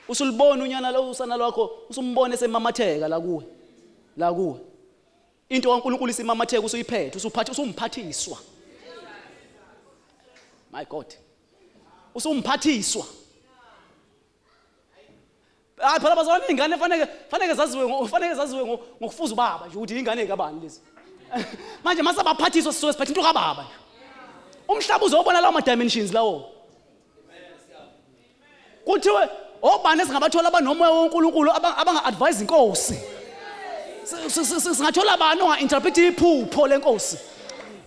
Usulibona unyana lo usana lwakho usumbona esemamatheka la kuwe. La kuwe. Into kaNkulunkulu isimamatheka usuyiphethe, usuphatha usumphathiswa. My God. Usumphathiswa. Hayi phela bazalwane ingane faneke faneke zaziwe faneke zaziwe ngokufuza ubaba nje ukuthi ingane kabani lezi. Manje masabaphathiswa sisuke siphatha into kababa nje. Umhlaba uzobona lawo ma dimensions lawo. Kuthiwe obani esingabathola abanomoya woNkulunkulu abanga advise inkosi. Singathola bani onga interpret iphupho lenkosi.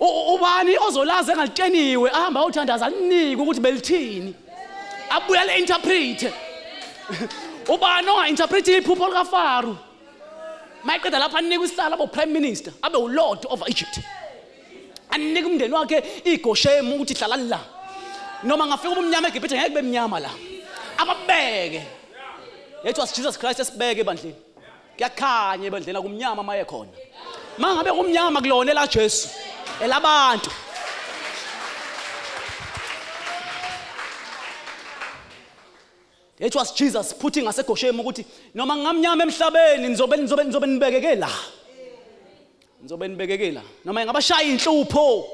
Ubani ozolazi engalitsheniwe ahamba ayothandaza alinike ukuthi belithini. Abuye le interpret. Ubani onga interpret iphupho likaFaro? Mayiqeda lapha anikwe isihlalo abe prime minister, abe ulord of Egypt. Anike umndeni wakhe igoshemu ukuthi hlalani la. Noma ngafika ubumnyama eGibhithe ngeke kube mnyama la. Ababeke. It was Jesus Christ esibeke ebandleni. Kuyakhanya ebandleni akumnyama maye khona. Mangabe kumnyama kulona ela Jesu, elabantu. It was Jesus putting ngasegosheni ukuthi noma ngingamnyama emhlabeni nizobe nizobe nizobe nibekeke la. Nizobe nibekeke la. Noma ingabashaya inhlupho.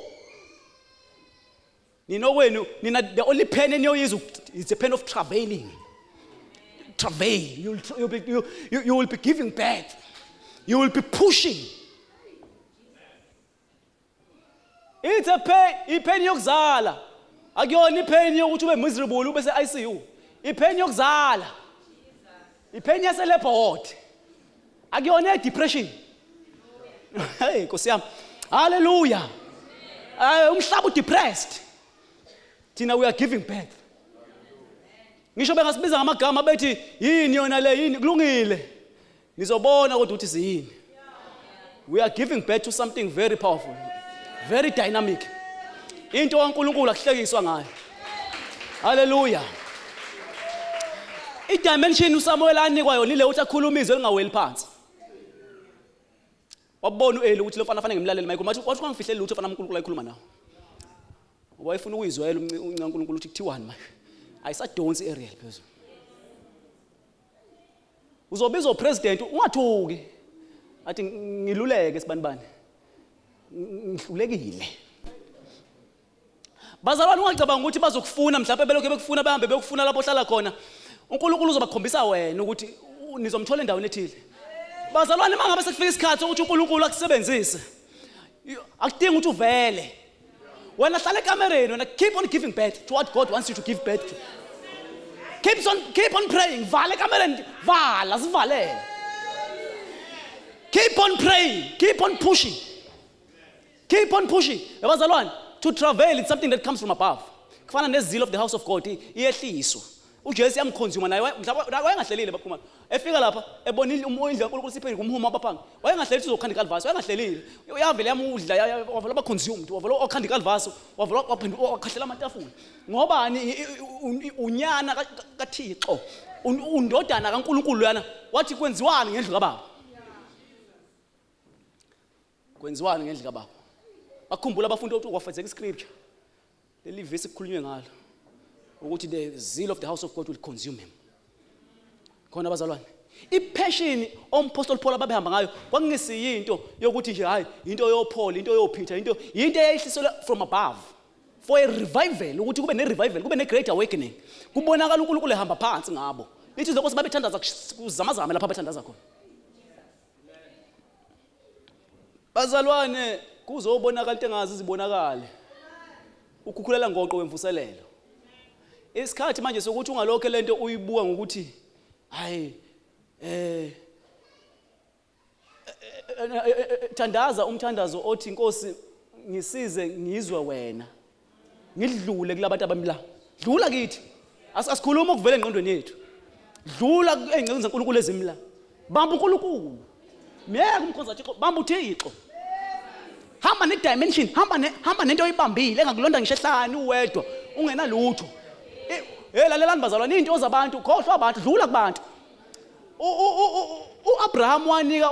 Ninokwenu nina the only pain eniyoyizwa is the pain of travailing. Travail. You'll, you'll be, you, you, you will be giving birth. You will be pushing. It's a pain, ipain yokuzala. Akuyona ipain yokuthi ube miserable ube se-ICU. Ipain yokuzala. Ipain yase-labor ward. Akuyona depression. Hey Nkosi yami. Hallelujah. Eh umhlaba udepressed. Thina we are giving birth. Ngisho bengasibiza ngamagama bethi yini yona le yini kulungile. Nizobona kodwa ukuthi siyini. We are giving birth to something very powerful, very dynamic. Into kaNkulunkulu akuhlekiswa ngayo. Hallelujah. I-dimension uSamuel anikwa yona ile ukuthi akhulume izwi elingaweli phansi. Wabona uEli ukuthi lo mfana fanele ngimlalele mayikhuluma wathi wathi ungangifihleli lutho mfana uNkulunkulu ayikhuluma nawe. Ngoba wayefuna ukuyizwela unca uNkulunkulu ukuthi kuthiwani manje. Ayisadonsi iAriel phezulu. Uzobizwa upresident ungathuki. Athi ngiluleke sibanibani. Ngihlulekile. Bazalwane ungacabanga ukuthi bazokufuna mhlawumbe belokhu bekufuna bahambe bekufuna lapho ohlala khona. uNkulunkulu uzobakhombisa wena ukuthi nizomthola endaweni ethile. Bazalwane mangabe sekufika isikhathi sokuthi uNkulunkulu akusebenzise akudingi ukuthi uvele. Wena hlala ekamereni wena keep on giving birth to what God wants you to give birth to. Keep on keep on praying. Vala ekamereni vala sivalele. Keep on praying. Keep on pushing. Keep on pushing. Yabazalwane, to travail it's something that comes from above. Kufana nezeal of the house of God iyehliswa. UJesu yamkhonzuma naye mhlawumbe wayengahlelile baphuma. Efika lapha ebona indlu kaNkulunkulu sipheli kumhuma abaphangi. Wayengahlelile uzokhanda ikalvasi, wayengahlelile. Uyavele yamudla wavela baconsumed, wavela wakhanda ikalvasi, wavela waphenduka wakhahlela amatafula. Ngobani unyana kaThixo, undodana kaNkulunkulu yana wathi kwenziwani ngendlu kababa? Kwenziwani ngendlu kababa? Bakhumbula abafundi ukuthi kwafezeka iscripture. Leli vesi kukhulunywe ngalo ukuthi the zeal of the house of God will consume him. Khona abazalwane. Ipassion ompostoli Paul ababehamba ngayo kwakungesiyinto yokuthi nje hayi into yoPaul, into yoPeter, into into eyayihliselwe from above for a revival ukuthi kube ne revival, kube ne great awakening. Kubonakala uNkulunkulu ehamba phansi ngabo. Lithi izokosi babethandaza kuzamazame lapha abathandaza khona. Bazalwane kuzobonakala into engazi izibonakale. Ukhukhulela ngoqo wemvuselelo. Isikhathi manje sokuthi ungalokho lento uyibuka ngokuthi hayi eh thandaza umthandazo othi Nkosi ngisize ngizwe wena. Ngidlule kulabantu abamila. Dlula kithi. Asikhuluma okuvela engqondweni yethu. Dlula ey'ngcekeni zaNkulunkulu ezimla. Bamba uNkulunkulu. Myeke umkhonza Thixo, bamba uThixo. Hamba ne dimension, hamba ne hamba nento oyibambile engakulonda ngisho ehlane uwedwa, ungenalutho. Hey lalelani bazalwane, into zabantu, khohlwa abantu, dlula kubantu. U-Abraham wanika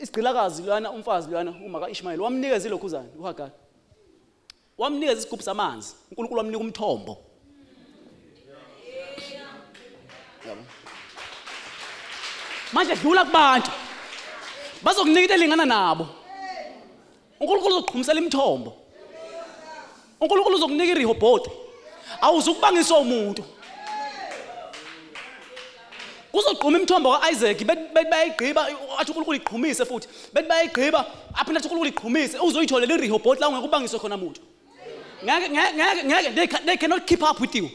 isigqilakazi lwana umfazi lwana uma kaIshmael wamnikeza ilokhuzana uHagar. Wamnikeza isigubhu samanzi. uNkulunkulu wamnika umthombo. Yabo. Manje dlula kubantu. Bazokunika into elingana nabo. uNkulunkulu uzoqhumisela imithombo. uNkulunkulu uzokunika iRehobhothi. Awuzukubangiswa umuntu. Kuzogquma imithombo ka-Isaac bethi bayayigqiba athi uNkulunkulu iqhumise futhi bethi bayayigqiba aphinde athi uNkulunkulu iqhumise uzoyitholela iRehobhothi la ungeke ubangiswe khona muntu. Ngeke ngeke ngeke they cannot keep up with you.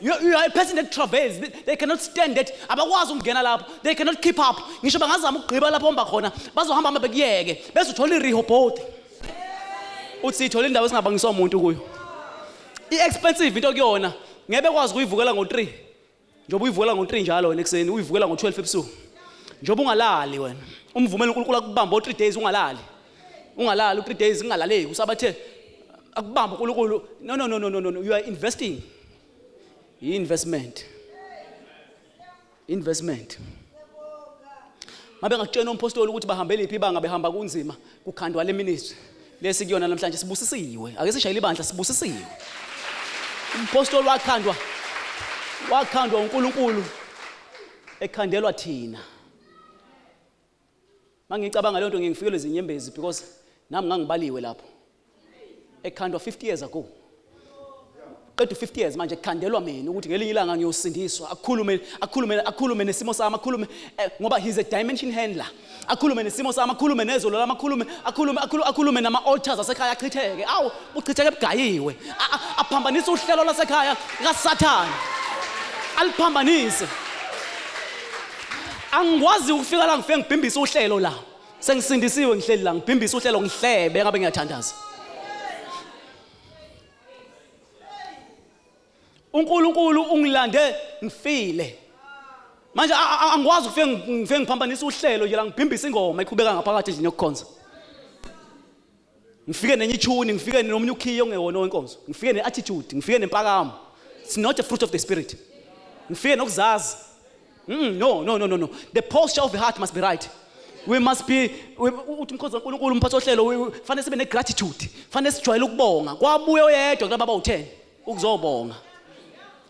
You are a person that travels. They cannot stand that. Abakwazi ukungena lapho. They cannot keep up. Ngisho bangazama ukugqiba lapho ohamba khona, bazohamba hamba bekuyeke. Bese uthola iRehobhothi. Uthi siyithola indawo esingabangiswa umuntu kuyo. I-expensive into kuyona. Ngeke bekwazi ukuyivukela ngo-3. Njengoba uyivukela ngo-3 njalo wena ekuseni, uyivukela ngo-12 ebusuku. Njengoba ungalali wena. Umvumela uNkulunkulu akubambe o-3 days ungalali. Ungalali u-3 days kungalaleki. Usabathe akubambe uNkulunkulu. No no no no no no. You are investing. I-investment. Investment. Mabe ngakutshena umpostoli ukuthi bahambe liphi ibanga behamba kunzima kukhandwa le ministry. Lesi kuyona namhlanje sibusisiwe. Ake sishayele ibandla sibusisiwe. Umpostoli wakhandwa wakhandwa uNkulunkulu ekhandelwa thina. Mangicabanga leyo nto ngifikelwe izinyembezi because nami ngangibaliwe lapho. Ekhandwa 50 years ago. Qeda u50 years manje kukhandelwa mina ukuthi ngelinye ilanga ngiyosindiswa. Akhulume akhulume akhulume nesimo sami akhulume eh, ngoba he's a dimension handler. Akhulume nesimo sami akhulume nezolo lami akhulume akhulume akhulume akhulume nama altars asekhaya achitheke. Awu uchitheke bugayiwe. Aphambanise uhlelo lwasekhaya kaSathane. Aliphambanise. Angikwazi ukufika la ngifike ngibhimbise uhlelo la. Sengisindisiwe ngihleli la ngibhimbise uhlelo ngihlebe ngabe ngiyathandaza. uNkulunkulu ungilande ngifile. Manje angikwazi ukufike ngifike ngiphambanise uhlelo nje la ngibhimbise ingoma iqhubeka ngaphakathi endlini yokukhonza. Ngifike nenye ichuni, ngifike nomunye ukhiye ongewona owenkonzo. Ngifike ne-attitude, ngifike nempakamo. It's not a fruit of the spirit. Ngifike nokuzazi. No, no, no, no, no. The posture of the heart must be right. We must be uthi umkhozi kaNkulunkulu umphathi ohlelo fanele sibe ne-gratitude. Fanele sijwayele ukubonga. Kwabuye oyedwa kulaba abawu-10 ukuzobonga.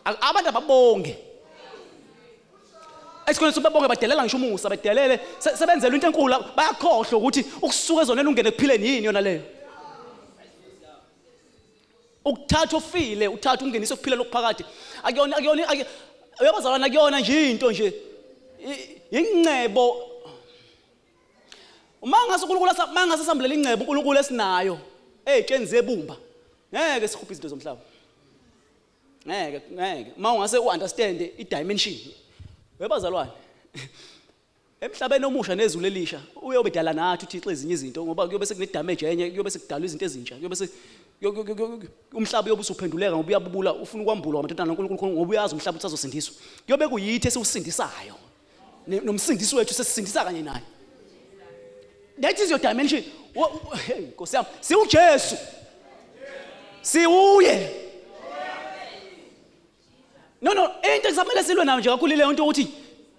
Abantu ababonge. Esikoleni sobabonke badelela ngisho umusa badelele sebenzela into enkulu bayakhohlwa ukuthi ukusuka ezoneni ungene ekuphileni yini yona leyo. Ukuthatha ofile uthatha ungenise ukuphila lokuphakade akuyona akuyona uyabazalwana akuyona nje into nje ingcebo uma ngase uNkulunkulu mangase sambulela ingcebo uNkulunkulu esinayo ey'tsheni zebumba ngeke sikhuphe izinto zomhlaba ngeke ngeke uma ungase u-understand i-dimension webazalwane emhlabeni omusha nezulu elisha uyobe dala nathi uThixo ezinye izinto ngoba kuyobe sekune-damage enye kuyobe sekudalwa izinto ezintsha kuyobe se umhlaba uyobe usuphenduleka ngoba uyabubula ufuna ukwambulwa ngamadodana kaNkulunkulu ngoba uyazi umhlaba ukuthi azosindiswa kuyobe kuyithi esiwusindisayo nomsindisi wethu sesisindisa kanye naye that is your dimension hey nkosi yami siwuJesu siwuye no no into kusamele silwe nayo nje kakhulu leyo nto ukuthi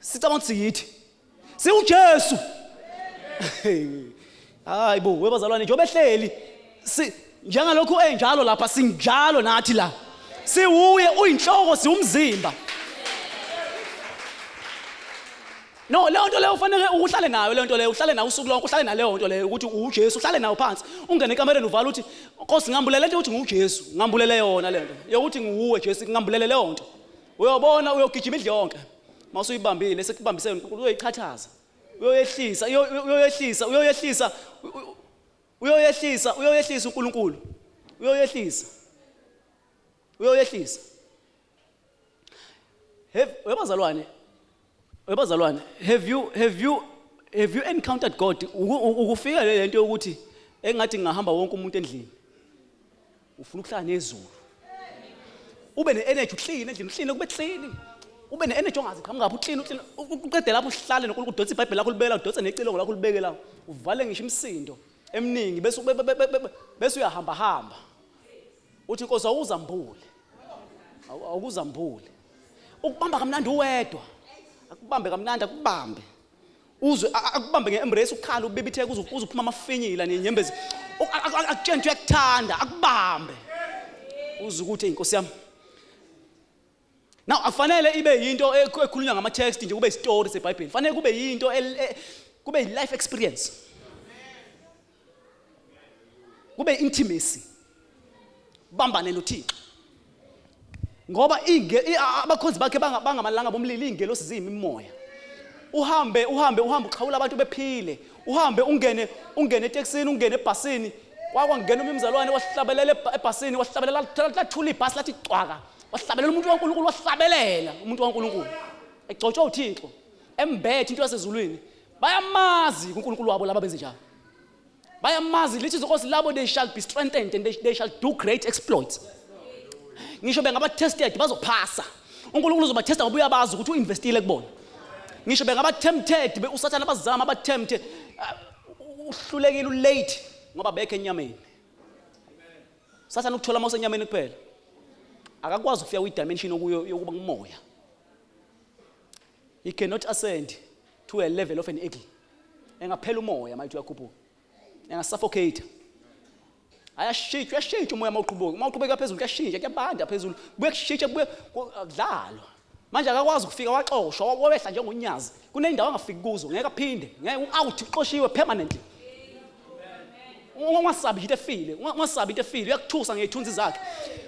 sicabanga ukuthi siyithi siwuJesu hayi bo webazalwane njengoba ehleli si njengalokhu enjalo lapha sinjalo nathi la siwuye uyinhloko siwumzimba no leyo nto leyo ufanele uhlale nayo leyo nto leyo uhlale nayo usuku lonke uhlale naleyo nto leyo ukuthi uJesu uhlale nayo phansi ungene ekamereni uvala uthi Nkosi ngambulele into ukuthi nguJesu ngambulele yona le nto yokuthi nguwe Jesu ngambulele leyo nto uyobona uyogijima indlu yonke mawusuyibambile sekubambise uNkulunkulu uyoyiqhathaza uyoyehlisa uyoyehlisa uyoyehlisa uyoyehlisa uyoyehlisa uNkulunkulu uyoyehlisa uyoyehlisa have webazalwane webazalwane have you have you have you encountered God ukufika le nto yokuthi engathi ngingahamba wonke umuntu endlini ufuna ukuhlala nezulu Ube ne-energy uclean endlini, uclean kube clean. Ube ne-energy ongazi qhamuka ngaphi, uclean uclean. Uqede lapho uhlale noNkulunkulu, udonse iBhayibheli lakho ulibeke la, udonse necilongo lakho ulibeke la. Uvale ngisho imisindo eminingi bese bese uyahamba hamba. Uthi Nkosi awuzambule. Awuzambule. Ukubamba kamnandi uwedwa. Akubambe kamnandi akubambe. Uzwe akubambe nge-embrace ukhala ubibitheke uze uphuma amafinyila nenyembezi. Akutshela ukuthi uyakuthanda akubambe. Uze ukuthi inkosi yami. Now afanele ibe yinto ekhulunywa ngama text nje kube isitori seBhayibheli. Fanele kube yinto kube life experience. Kube intimacy. Bambane noThixo. Ngoba inge abakhonzi bakhe bangamalanga bomlilo ingelosi ziyimimoya. Uhambe uhambe uhambe uxhawula abantu bephile. Uhambe ungene ungene etekisini ungene ebhasini. Kwakwangena umzalwane wahlabelela ebhasini wahlabelela lathula ibhasi lathi cwaka. Wahlabelela umuntu kaNkulunkulu wahlabelela umuntu kaNkulunkulu. Egcotshwa uThixo embethe into yasezulwini. Bayamazi uNkulunkulu wabo laba benze njalo. Bayamazi lithi izinkosi labo they shall be strengthened and they shall do great exploits. Ngisho bengaba tested bazophasa. uNkulunkulu uzobathesta ngoba uyabazi ukuthi uinvestile kubona. Ngisho bengaba tempted uSathane abazama abatempt uhlulekile ulate ngoba bekho enyameni. Sathane ukuthola uma usenyameni kuphela. Akakwazi ukufika kwi dimension okuyo yokuba ngumoya. He cannot ascend to a level of an eagle. Engaphela umoya mayithi uyakhuphuka. Engasuffocate. Ayashintsha, uyashintsha umoya mawuqhubeka. Uma uqhubeka phezulu kuyashintsha, kuyabanda phezulu. Kubuye kushintshe kubuye kudlalwa. Manje akakwazi ukufika waxoshwa, wehla njengonyazi. Kuneyindawo angafiki kuzo, ngeke aphinde. Ngeke u-out uxoshiwe permanently. Ungasabi into efile, ungasabi into efile, uyakuthusa ngezithunzi zakhe.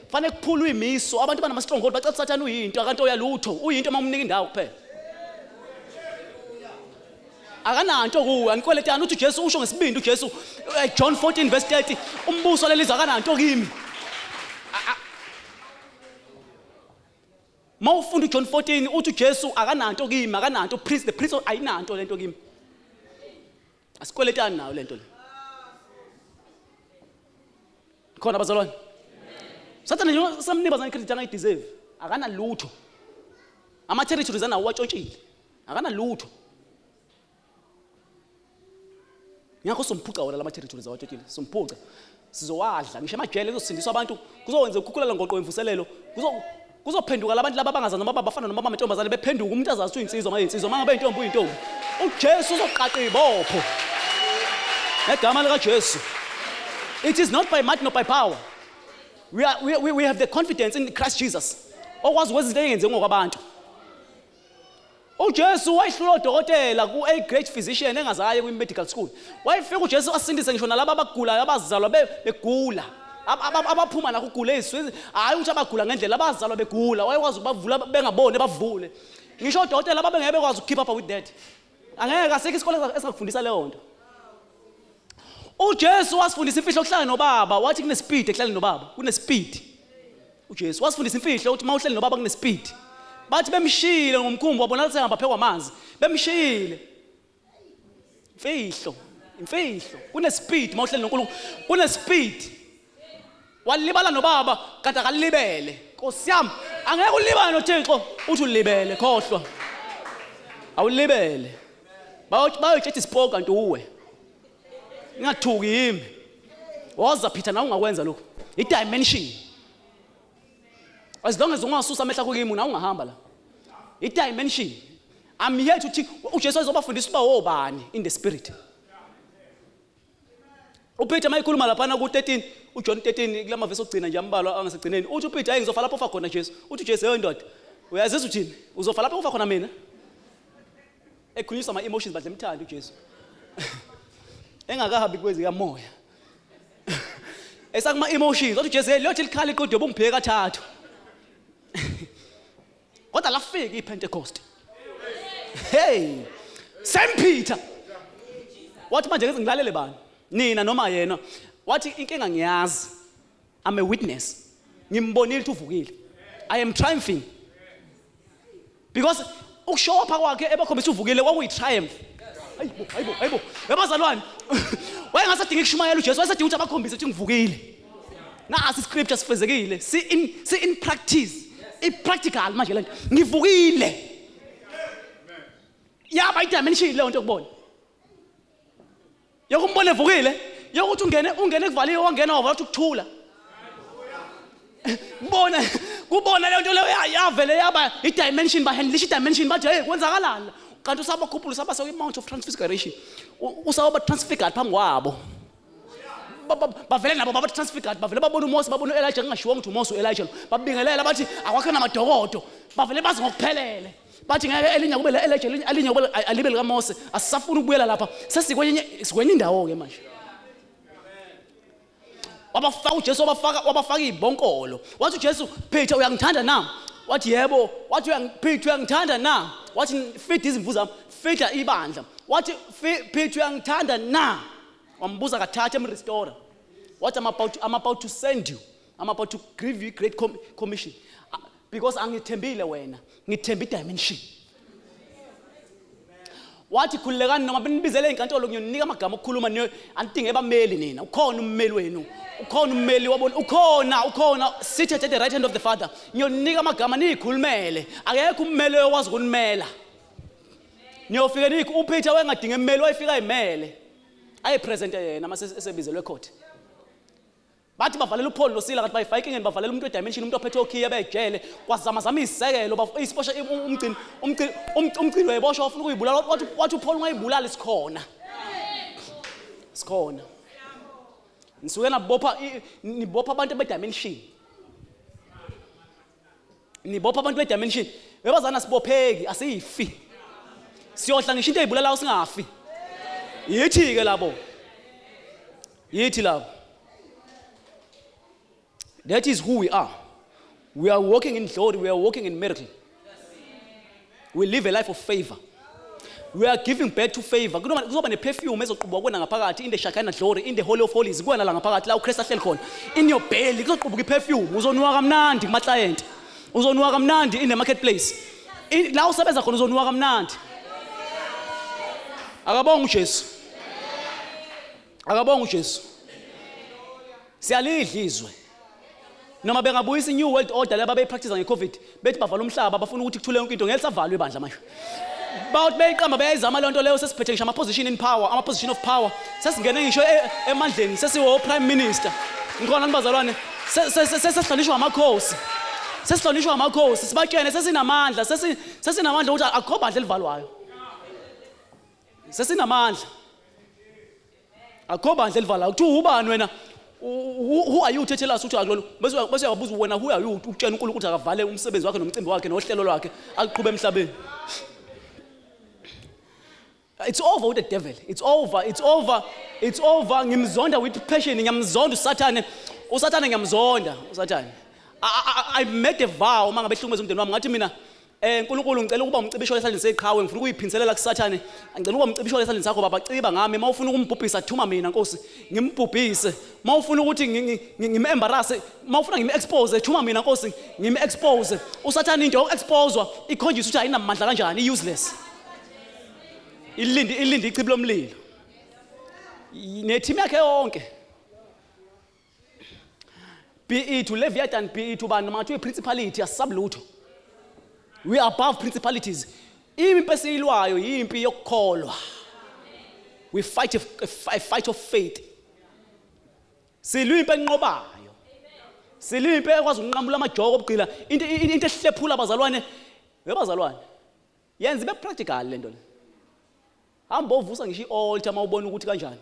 Fanele kuphulwe imiso, abantu banama stronghold bacela uSathane uyinto, akanto uyalutho, uyinto uma umnika indawo kuphela. Akananto kuwe, anikweletani uthi uJesu usho ngesibindi uJesu John 14 verse 30, umbuso lelizwe akananto kimi. Uma ufunda uJohn 14 uthi uJesu akananto kimi, akananto prince, the prince ayinanto lento kimi. Asikweletani nayo lento le. Khona bazalwane. Sathane nje samniba bazalwane credit angayideserve. Akanalutho. Ama territories anawo watshontshile. Akanalutho. Ngakho somphuca wona lama territories awatshotshile. Somphuca. Sizowadla ngisho emajele kuzosindiswa abantu kuzowenza ukukhukhula ngoqo wemvuselelo. Kuzo kuzophenduka labantu laba abangazazi noma bafana noma amantombazane bephenduka umuntu azazi ukuthi uyinsizwa uma uyinsizwa uma ngabe intombi uyintombi. UJesu uzoqaqa ibopho. Ngegama likaJesu. It is not by might nor by power. We have the confidence in Christ Jesus. Okwazi ukwenza izinto engenzeki ngokwabantu. UJesu wayehlula odokotela ku a great physician engazaye kwi medical school. Wayefika uJesu asindise ngisho nalabo abagulayo abazalwa begula. Abaphuma nakho ukugula eziswini, hayi ukuthi abagula ngendlela abazalwa begula, wayekwazi ukubavula bengaboni bavule. Ngisho odokotela babengeke bekwazi ukukeep up with that. Angeke asikho isikole esingakufundisa leyo nto. UJesu wasifundisa imfihlo yokuhlala nobaba, wathi kunespeed ekuhlaleni nobaba, kunespeed. UJesu wasifundisa imfihlo ukuthi uma uhleli nobaba kunespeed. Bathi bemshiyile ngomkhumbi wabona sehamba phekwa amanzi. Bemshiyile. Imfihlo, imfihlo. Kunespeed uma uhleli noNkulunkulu. Kunespeed. Walibala nobaba kanti akalibele. Nkosi yami, angeke ulibale noThixo uthi ulibele, khohlwa. Awulibele. Bayotshetha isipoki kanti uwe. Ngingathuki yimi. Woza Peter nawe ungakwenza lokho. I-dimension. As long as ungasusa amehlo akho kimi nawe ungahamba la. I-dimension. I'm here to teach uJesu ezobafundisa uba wobani in the spirit. uPeter mayikhuluma laphana ku-13 uJohn 13 kula mavesi okugcina nje ambalwa angasegcineni uthi uPeter hayi ngizofa lapho ufa khona Jesu uthi uJesu hey ndoda uyazizwa uthini uzofa lapho ufa khona mina ekhulunyiswa ama-emotions badle emthanda uJesu engakahambi kwezikamoya esakuma-emotions wathi uJesu hey liyothi likhala iqhude ubungiphike kathathu kodwa lafika iPentecost hey same Peter wathi manje ngilalele bani nina noma yena wathi inkinga ngiyazi I'm a witness ngimbonile ukuthi uvukile I am triumphing because ukushow up kwakhe ebakhombisa uvukile kwakuyi triumph hayibo hayibo hayibo yabazalwane wayengasadingi ukushumayela uJesu wayesadinga ukuthi abakhombise ukuthi ngivukile. Nasi scripture sifezekile. Si in practice. I practical manje lento. Ngivukile. Yaba i-dimension leyo nto kubona. Yokumbona evukile, yokuthi ungene kuvaliwe wangena wavala ukuthula. Bona kubona leyo nto leyo yavele yaba i-dimension, bahandlisha i-dimension, bathi hey, kwenzakalani? Kanti usabakhuphula, usaba sekwi-mount of transfiguration. Usaba transfigured phambi kwabo. Bavele nabo baba transfigured, bavele babona uMose, babona uElijah, kungashiwo ukuthi uMose uElijah. Babingelela bathi akwakho namadokodo. Bavele bazi ngokuphelele. Bathi ngeke elinye kube le-Elijah, elinye kube alibe likaMose. Asisafuni ukubuyela lapha. Sesikwenye indawo ke manje. Wabafaka uJesu, wabafaka ibonkolo. Wathi uJesu, Peter uyangithanda na? Wathi yebo. Wathi Peter uyangithanda na? Wathi feed izimvu zami, feed ibandla. Wathi Peter uyangithanda na? Wambuza kathathu emrestore. Wathi I'm about to send you. I'm about to give you great commission. Because angithembile wena, ngithemba i-dimension. Wathi khululekani noma benibizele inkantolo ngiyonika amagama okukhuluma, anidinge abameli nina. Ukhona ummeli wenu. Ukhona ummeli wabona, ukhona seated at the right hand of the Father. Ngiyonika amagama niyikhulumele. Akekho ummeli owazi ukunimela. Niyofika nikho uPeter wayengadinga emmeli, wayefika ayimele. Ayipresente yena mase esebizelwe ecourt. Bathi bavalela uPaul noSila, kanti bayifaka enkingeni, bavalela umuntu wedimension, umuntu ophethe okhiye bejele, kwazama zama izisekelo, isibosha umgcini wayeboshwa wafuna ukuyibulala, wathi uPaul ungayibulala, sikhona. Sikhona. Nisuke nabopha nibopha abantu bedimension. Nibopha abantu bedimension. Webazana sibopheki, asifi. Siyodla ngisho into ezibulalayo singafi. Yithi ke labo. Yithi labo. That is who we are. We are walking in glory, we are walking in miracle. We live a life of favor. We are giving birth to favor. Kuzoba ne-perfume ezoqubuka kuwena ngaphakathi in the Shekinah glory, in the Holy of Holies, kuwena la ngaphakathi la uKristu ahleli khona. In your belly kuzoqubuka i-perfume, uzonuka kamnandi kuma-client. Uzonuka kamnandi in the marketplace. La usebenza khona uzonuka kamnandi. Akabonge uJesu. Akabonge uJesu. Siyalidla izwe. Noma bengabuyisa i-New World Order laba beyipractice nge-COVID, bethi bavala umhlaba, bafuna ukuthi kuthule yonke into, ngeke savalwe ibandla manje. Bawuthi beyiqamba beyayizama leyo nto leyo, sesiphethe ngisho ama-position in power, ama-position of power. Sesingene ngisho emandleni, sesiwo prime minister. Ngikhona nibazalwane, sesihlonishwa amakhosi. Sesihlonishwa amakhosi, sibatshene sesinamandla, sesinamandla ukuthi akukho bandla elivalwayo. Sesinamandla. Akukho bandla elivalwayo. Kuthiwa ubani wena? Who are you to tell us ukuthi akulona? Bese uyabuza wena, who are you ukutshela uNkulunkulu ukuthi akavale umsebenzi wakhe nomcimbi wakhe nohlelo lwakhe aqhube emhlabeni? It's over with the devil. It's over. It's over. It's over. Ngimzonda with passion. Ngiyamzonda uSathane. uSathane ngiyamzonda uSathane. I made a vow uma ngabe ehlukumeza umndeni wami, ngathi mina uNkulunkulu ngicela ukuba umcibisholo esandleni seqhawe, ngifuna ukuyiphinselela kuSathane. Ngicela ukuba umcibisholo esandleni sakho baba, ciba ngami. Mawufuna ukumbhubhisa thuma mina Nkosi, ngimbhubhise. Mawufuna ukuthi ngim-embarrass, mawufuna ngim-expose, thuma mina Nkosi, ngim-expose. uSathane into yoku-exposewa ikhonjiswa ukuthi ayinamandla kanjani, i-useless. Ilindi ichibi lomlilo. Neteam yakhe yonke. Be it Leviathan, be it ubani, noma kuthiwa i-principality, asisabi lutho. We are above principalities. Impi esiyilwayo yimpi yokukholwa. We fight a fight of faith. Silwa impi enqobayo. Silwa impi ekwazi ukunqamula amajoko obugqila, into ehlephula abazalwane. Webazalwane, yenza ibe practical lento le. Hamba ovusa ngisho i-altar mawubona ukuthi kanjani.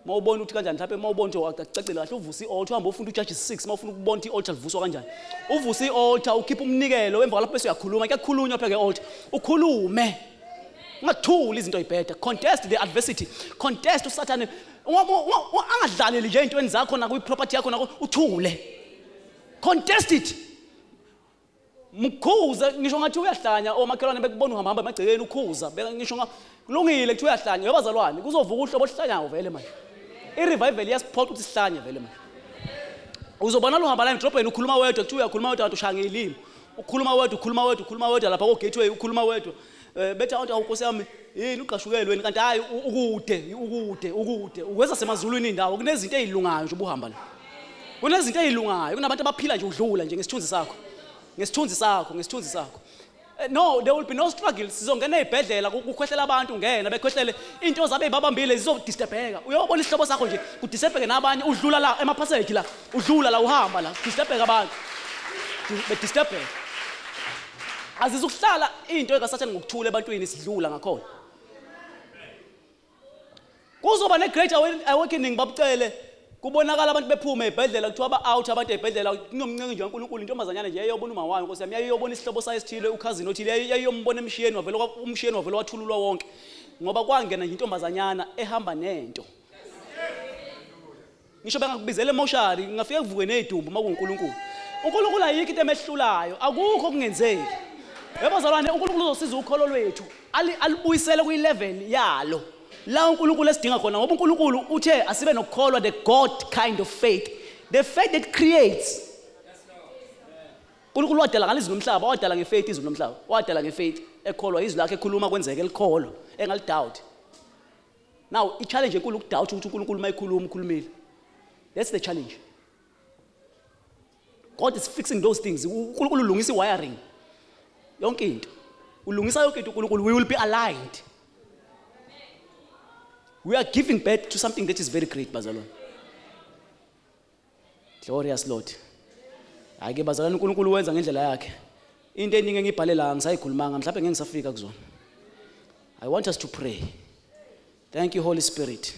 Mawubona ukuthi kanjani, mhlawumbe mawubona ukuthi akucacile kahle, uvusa i-altar, uhambe ufunda uJudges 6 mawufuna ukubona ukuthi i-altar livuswa kanjani. Uvusa i-altar, ukhipha umnikelo, emva kwalapho bese uyakhuluma, kuyakhulunywa phela nge-altar. Ukhulume. Ungathuli izinto ey'bheda. Contest the adversity. Contest uSathane. Angadlaleli nje ey'ntweni zakho nakwi-property yakho nako, uthule. Contest it. Mkhuze ngisho ngathi uyahlanya, omakhelwane bekubona uhamba hamba emagcekeni ukhuza, beka ngisho kulungile kuthi uyahlanya, yabazalwane kuzovuka uhlobo oluhlanyayo vele manje. I-revival iyasiphoqa ukuthi sihlanye vele manje. Uzobona luhamba la edrobheni ukhuluma wedwa, kuthi uyakhuluma wedwa kanti ushaya ngelimi. Ukhuluma wedwa, ukhuluma wedwa, ukhuluma wedwa lapha ko-gateway ukhuluma wedwa. Bethi abantu, awu Nkosi yami, yini ugqashukelwe yini? Kanti hayi, ukude, ukude, ukude. Ukweza semazulwini indawo, kunezinto ezilungayo nje ubuhamba la. Kunezinto ezilungayo, kunabantu abaphila nje udlula nje ngesithunzi sakho. Ngesithunzi sakho, ngesithunzi sakho. Eh, no, there will be no struggle. Sizongena ezibhedlela kukhwehlela abantu ngena bekhwehlele into zabe ibabambile zizodisturbeka. Uyobona isihlobo sakho nje kudisturbeke nabanye udlula la emaphasage la, udlula la uhamba la, disturbeka abantu. Bedisturbeka. Azizukuhlala into ekasathane ngokuthula ebantwini sidlula ngakhona. Kuzoba ne-great awakening babucele kubonakala abantu bephume ey'bhedlela kuthiwa ba-out abantu ey'bhedlela kunomncengi nje kaNkulunkulu intombazanyana nje yayiyobona uma wayo nkosi yami yayiyobona isihlobo sayo esithile ukhazini othile yayiyombona emshiyeni wavele umshiyeni wavele wathululwa wonke ngoba kwangena nje intombazanyana ehamba nento Ngisho bengakubizela emoshari, ngingafike kuvuke nezidumbu uma kuNkulunkulu. UNkulunkulu ayikho into emehlulayo, akukho okungenzeki. Yebo zalwane, uNkulunkulu uzosiza ukholo lwethu, alibuyisele kwi-level yalo. La uNkulunkulu esidinga khona ngoba uNkulunkulu uthe asibe nokukholwa the God kind of faith. The faith that creates. uNkulunkulu wadala ngalizwi lomhlaba, wadala ngefaith izwi lomhlaba. Wadala ngefaith ekholwa izwi lakhe ekhuluma kwenzeke elikholwa, engalidoubt. Now i-challenge enkulu ukudoubt ukuthi uNkulunkulu uma ekhuluma ukhulumile. That's the challenge. God is fixing those things. uNkulunkulu ulungisa i-wiring. Yonke into. Ulungisa yonke into uNkulunkulu. We will be aligned. We are giving birth to something that is very great, bazalwane. Glorious Lord. Hayi ke bazalwane uNkulunkulu wenza ngendlela yakhe. Into eningi engibhale la ngisayikhulumanga mhlawumbe ngeke ngisafika kuzona. I want us to pray. Thank you Holy Spirit.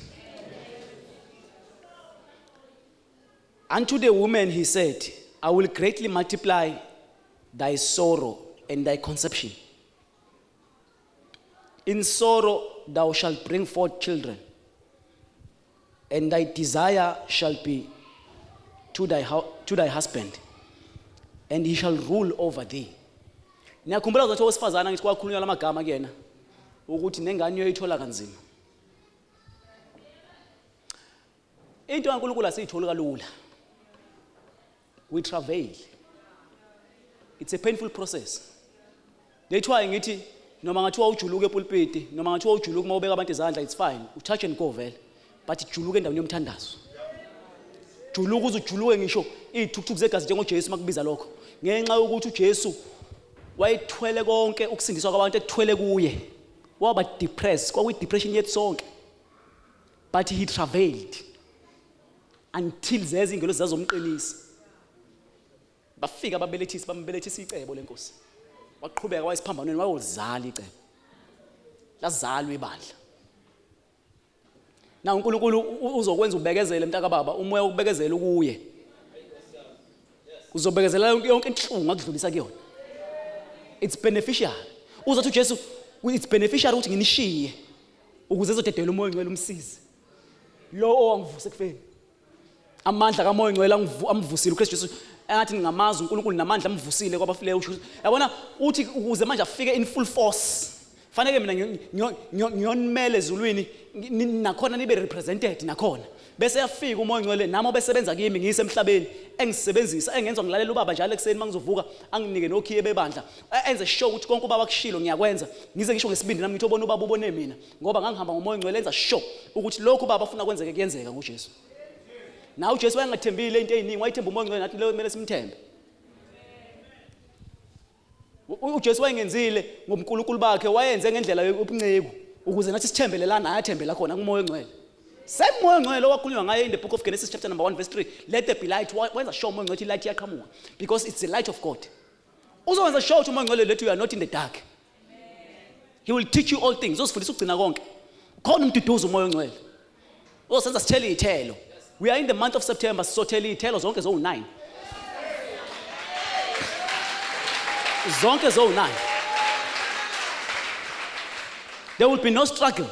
Unto the woman he said, I will greatly multiply thy sorrow and thy conception. In sorrow thou shalt bring forth children, and thy desire shall be to thy, to thy husband, and he shall rule over thee. Niyakhumbula ukuthi owesifazane ngithi kwakhulunywa lamagama kuyena ukuthi nengane uyoyithola kanzima. Into kaNkulunkulu asiyitholi kalula. We travail. It's a painful process. That's why ngithi noma ngathiwa ujuluke epulpiti noma ngathiwa ujuluke uma ubeka abantu izandla it's fine. U touch and go vele. But juluke endaweni yomthandazo. Juluka uze ujuluke ngisho izithukuthuku zegazi njengoJesu makubiza lokho. Ngenxa yokuthi uJesu wayethwele konke ukusindiswa kwabantu ekuthwele kuye. Waba depressed, kwakuyi depression yethu sonke. But he travailed. Until zeza ingelosi zazomqinisa. Bafika ababelethisi bambelethisa icebo lenkosi. Waqhubeka wayesiphambanweni wayozala icebo. Lazalwa ibandla. Na uNkulunkulu uzokwenza ubekezele mntaka baba, umoya wokubekezela ukuye. Uzobekezela yonke inhlungu akudlulisa kuyona. It's beneficial. Uzothi uJesu it's beneficial ukuthi nginishiye ukuze ezodedela umoya ongcwele umsizi. Lo owangivusa ekufeni. Amandla kaMoya oNgcwele amvusile uKristu Jesu engathi ngingamazi uNkulunkulu namandla amvusile kwabafileyo usho yabona uthi ukuze manje afike in full force fanele mina ngiyonimela ezulwini nakhona nibe represented nakhona bese yafika uMoya oNgcwele nami obesebenza kimi ngiyise emhlabeni engisebenzisa engenza ngilalela ubaba njalo ekuseni mangizovuka anginike nokhiye bebandla enze sure ukuthi konke ubaba akushilo ngiyakwenza ngize ngisho ngesibindi nami ngithi obona ubaba ubone mina ngoba ngangihamba ngomoya ongcwele enza sure ukuthi lokhu ubaba afuna kwenzeke kuyenzeka ngoJesu. Na uJesu wayengathembile into eziningi, wayethemba umoya ongcwele nathi leyo kumele simthembe. UJesu wayengenzile ngobuNkulunkulu bakhe, wayenze ngendlela yobunceku ukuze nathi sithembele la naye athembela khona kumoya ongcwele. Same moya ongcwele owakhulunywa ngaye in the book of Genesis chapter number 1 verse 3, let there be light. Wenza sure umoya ongcwele light iyaqhamuka because it's the light of God. Uzowenza sure ukuthi umoya ongcwele let you are not in the dark. He will teach you all things. Uzosifundisa ukugcina konke. Khona umduduzo umoya ongcwele. Uzosenza sithele izithelo. We are in the month of September sizothela izithelo zonke zowu-9. Zonke zowu-9. There will be no struggle.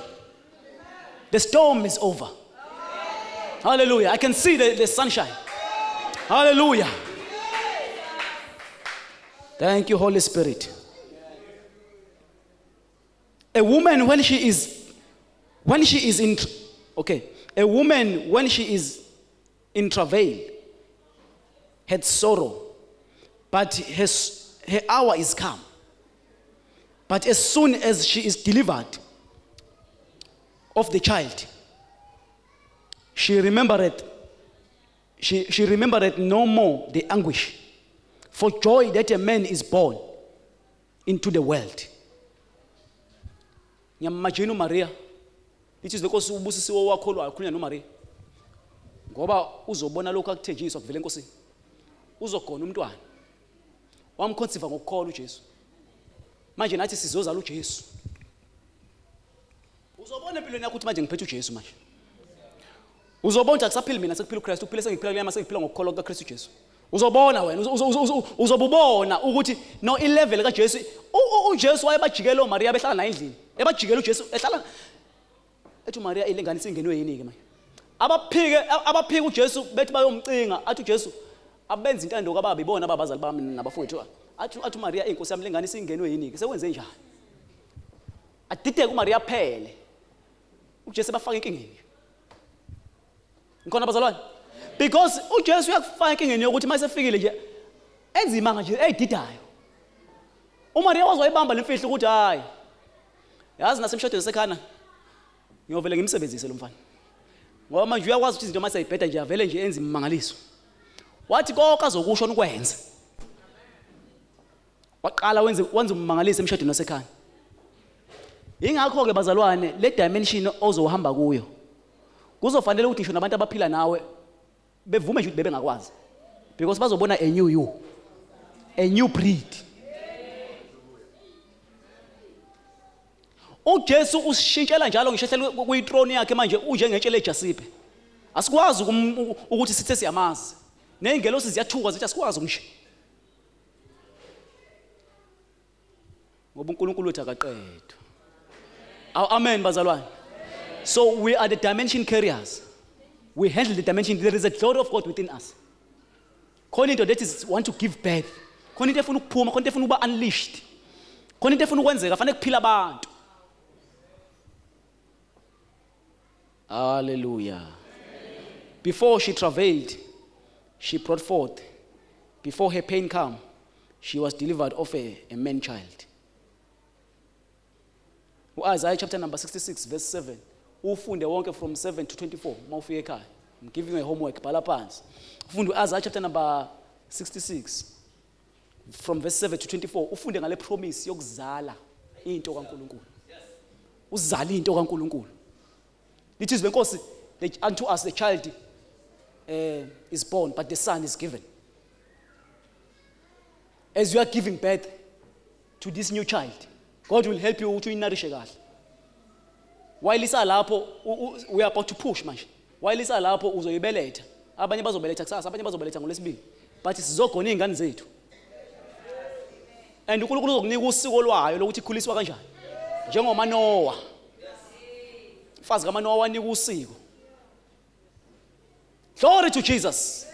The storm is over. Hallelujah. I can see the sunshine. Hallelujah. Thank you, Holy Spirit. A woman when she is when she is in okay, a woman when she is in travail had sorrow, but her hour is come. But as soon as she is delivered of the child, she remembered She remembered no more the anguish for joy that a man is born into the world. Ngiyamimagine uMaria. Lithi lenkosi ubusisiwe owakholwayo khulunywa noMaria. Ngoba uzobona lokho akuthenjiswa kuvela enkosini. Uzogona umntwana. Wamconceive ngokukholwa uJesu. Manje nathi sizozala uJesu. Uzobona empilweni yakho ukuthi manje ngiphethe uJesu manje. Uzobona ukuthi akusaphili mina sekuphila uKristu, ukuphila sengiphila kuyama sengiphila ngokukholwa kukaKristu Jesu. Uzobona wena uzobubona ukuthi no ilevel kaJesu uJesu wayebajikela oMaria behlala naye endlini. Ebajikela uJesu ehlala ethi uMaria ilengane isingenwe yini ke manje. Abaphike abaphike uJesu bethi bayomcinga athi uJesu abenza intando kababa ibona ababazali bami nabafowethu. Athi uMaria inkosi yami lengane isingenwe yini ke sekwenze njani? Adideke uMaria phele. uJesu ebafaka enkingeni. Ngikhona bazalwane? Because uJesu uyakufaka enkingeni yokuthi uma esefikile nje enza imanga nje eyididayo. UMaria waze wayibamba lemfihlo ukuthi hayi. Yazi nasemshadweni sekhana ngiyovele ngimsebenzise lo mfana. Ngoba manje uyakwazi ukuthi izinto mase ayibheda nje avele nje enze imimangaliso. Wathi konke azokusho nikwenze. Waqala wenze ummangaliso emshadweni wasekhaya. Ingakho ke bazalwane le dimension ozohamba kuyo kuzofanele ukuthi ngisho nabantu abaphila nawe bevume nje ukuthi bebengakwazi because bazobona a new you, a new breed. UJesu usishintshela njalo ngisho ehleli kuyithrone yakhe manje unjengetshe lejasipe. Asikwazi ukuthi sithe siyamazi. Nezingelosi ziyathuka zithi asikwazi ngisho. Ngoba uNkulunkulu wethu akaqedwa. Aw amen bazalwane. So we are the dimension carriers. We handle the dimension. There is a glory of God within us. Khona into that is want to give birth. Khona into efuna ukuphuma, khona into efuna ukuba unleashed. Khona into efuna ukwenzeka, fanele kuphila abantu. Hallelujah. Before she travailed, she brought forth. Before her pain come, she was delivered of a man child. U-Isaiah chapter number 66 verse 7. Ufunde wonke from 7 to 24 uma ufika ekhaya. I'm giving you a homework, bhala phansi. Ufunde u-Isaiah chapter number 66 from verse 7 to 24. Ufunde ngale promise yokuzala into kaNkuluNkulu. Uzala into kaNkuluNkulu. Lithi izwi lenkosi unto us the child is born, but the son is given. As you are giving birth to this new child, God will help you ukuthi uyinourishe kahle. While isa lapho we are about to push manje. While isa lapho uzoyibeletha. Abanye bazobeletha kusasa, abanye bazobeletha ngolwesibili. But sizogona izingane zethu. And uNkulunkulu uzokunika usiko lwayo lokuthi ikhuliswa kanjani. NjengoManoah. Mfazi kaManoah wanika usiko. Glory to Jesus.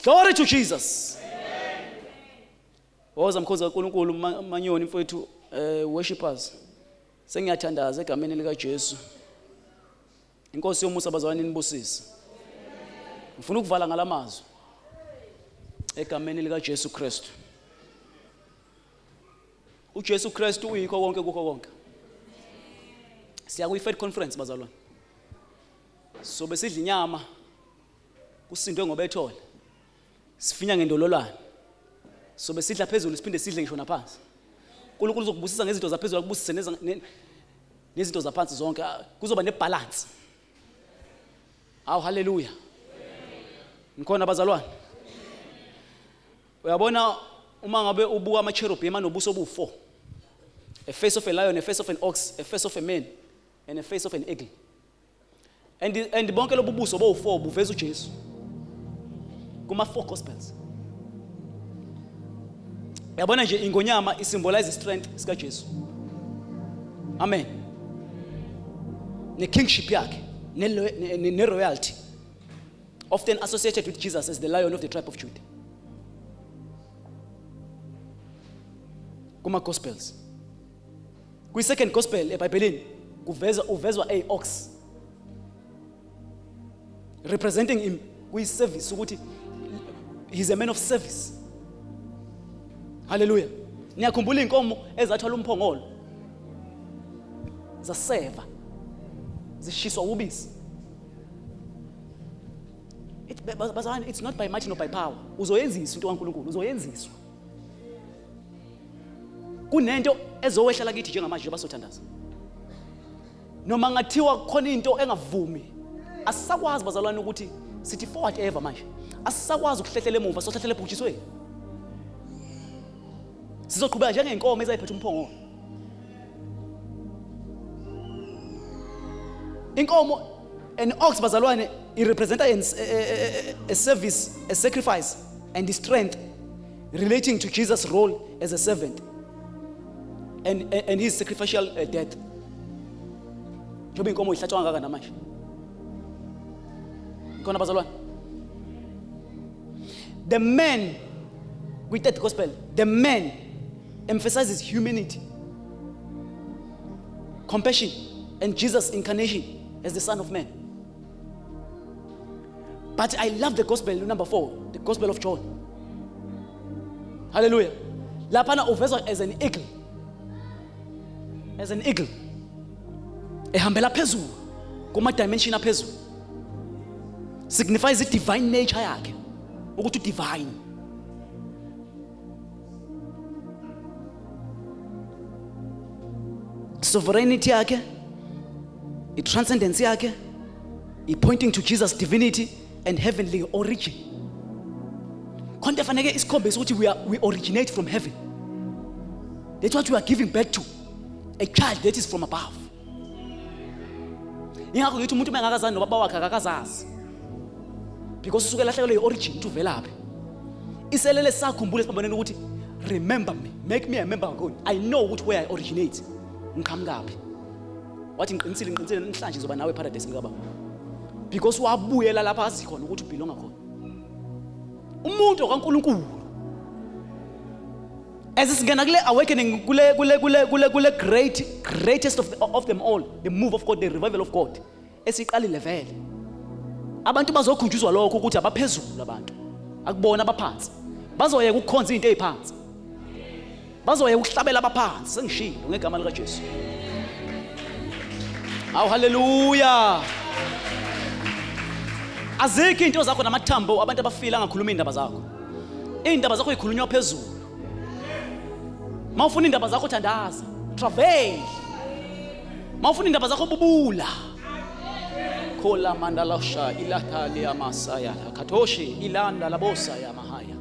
Glory to Jesus. Woza mkhozi kaNkulunkulu manyoni mfowethu worshipers. Sengiyathandaza egameni lika Jesu. Inkosi yomusa bazalwane nibusise. Ngifuna ukuvala ngalamazwi. Egameni lika Jesu Kristu. uJesu Kristu uyikho konke kukho konke. Siya kwi Faith Conference bazalwane. Sobe sidla inyama kusindwe ngobethole. Sifinya ngendololwane. Sobe sidla phezulu siphinde sidle ngisho naphansi. uNkulunkulu uzokubusisa ngezinto zaphezulu akubusise nezinto zaphansi zonke. Kuzoba nebalance. Awu haleluya. Ngikhona bazalwane. Uyabona uma ngabe ubuka ama cherubim anobuso obu4. A face of a lion, a face of an ox, a face of a man and a face of an eagle. And bonke lobu buso bo4 buveza uJesu. Kuma 4 gospels. Uyabona nje ingonyama isymbolize strength sika Jesu. Amen. Ne kingship yakhe, ne royalty. Often associated with Jesus as the Lion of the tribe of Judah. Kuma gospels. Kwi second gospel eBhayibhelini uvezwa a ox representing him kwi service ukuthi he's a man of service. Hallelujah. Niyakhumbula inkomo ezathwala umphongolo zaseva zishiswa ubisi. Bazalwane, it's not by might nor by power. Uzoyenziswa into kaNkulunkulu, uzoyenziswa. Kunento ezowehla kithi njengamanje njengoba sothandaza. Noma ngathiwa khona into engavumi, asisakwazi bazalwane ukuthi sithi forward ever manje. Asisakwazi ukuhlehlela emuva, sohlehlela ebhujisweni. Sizoqhubeka njengenkomo ezayiphethe umphongolo. Inkomo, an ox bazalwane, it represents a service, a sacrifice and the strength relating to Jesus' role as a servant and his sacrificial death. Njengoba inkomo ihlatshwa kangaka namanje. Khona bazalwane. The man with that gospel, the man emphasizes humanity, compassion, and Jesus' incarnation as the Son of Man. But I love the gospel number 4, the gospel of John. Hallelujah. Laphana uvezwa as an eagle. As an eagle. Ehambela phezulu kuma dimension aphezulu. Signifies the divine nature yakhe. Ukuthi divine. Sovereignty yakhe, i-transcendence yakhe, i-pointing to Jesus' divinity and heavenly origin. Khonto efanele isikhombise ukuthi we originate from heaven. That's what we are giving birth to, a child that is from above. Ingakho ngithi umuntu mengakazani nobaba wakhe akakazazi. Because usuke elahlekelwe i-origin ukuthi uvelaphi. Iselele sakhumbule sibamboneni ukuthi remember me, make me a member of God. I know ukuthi where I originate. Ngiqhamukaphi. Wathi ngiqinisile, ngiqinisile namhlanje ngizoba nawe eparadise ngikababa. Because wabuyela lapha azi khona ukuthi ubelonga khona. Umuntu kaNkulunkulu. As singena kule awakening, kule kule kule kule kule great greatest of them all, the move of God, the revival of God. Esiqalile vele. Abantu bazokhunjuzwa lokho ukuthi abaphezulu abantu. Akubona abaphansi. Bazoyeka ukukhonza izinto eziphansi. Bazoyeka ukuhlabela abaphansi. Sengishilo ngegama lika Jesu. Awu haleluya. Azikho into zakho namathambo abantu abafile angakhuluma indaba zakho. Indaba zakho ikhulunywa phezulu. Mawufuna indaba zakho thandaza, travail. Mawufuna indaba zakho bubula. Khola mandalasha ilathali amasaya katoshi ilanda labosa ya mahaya.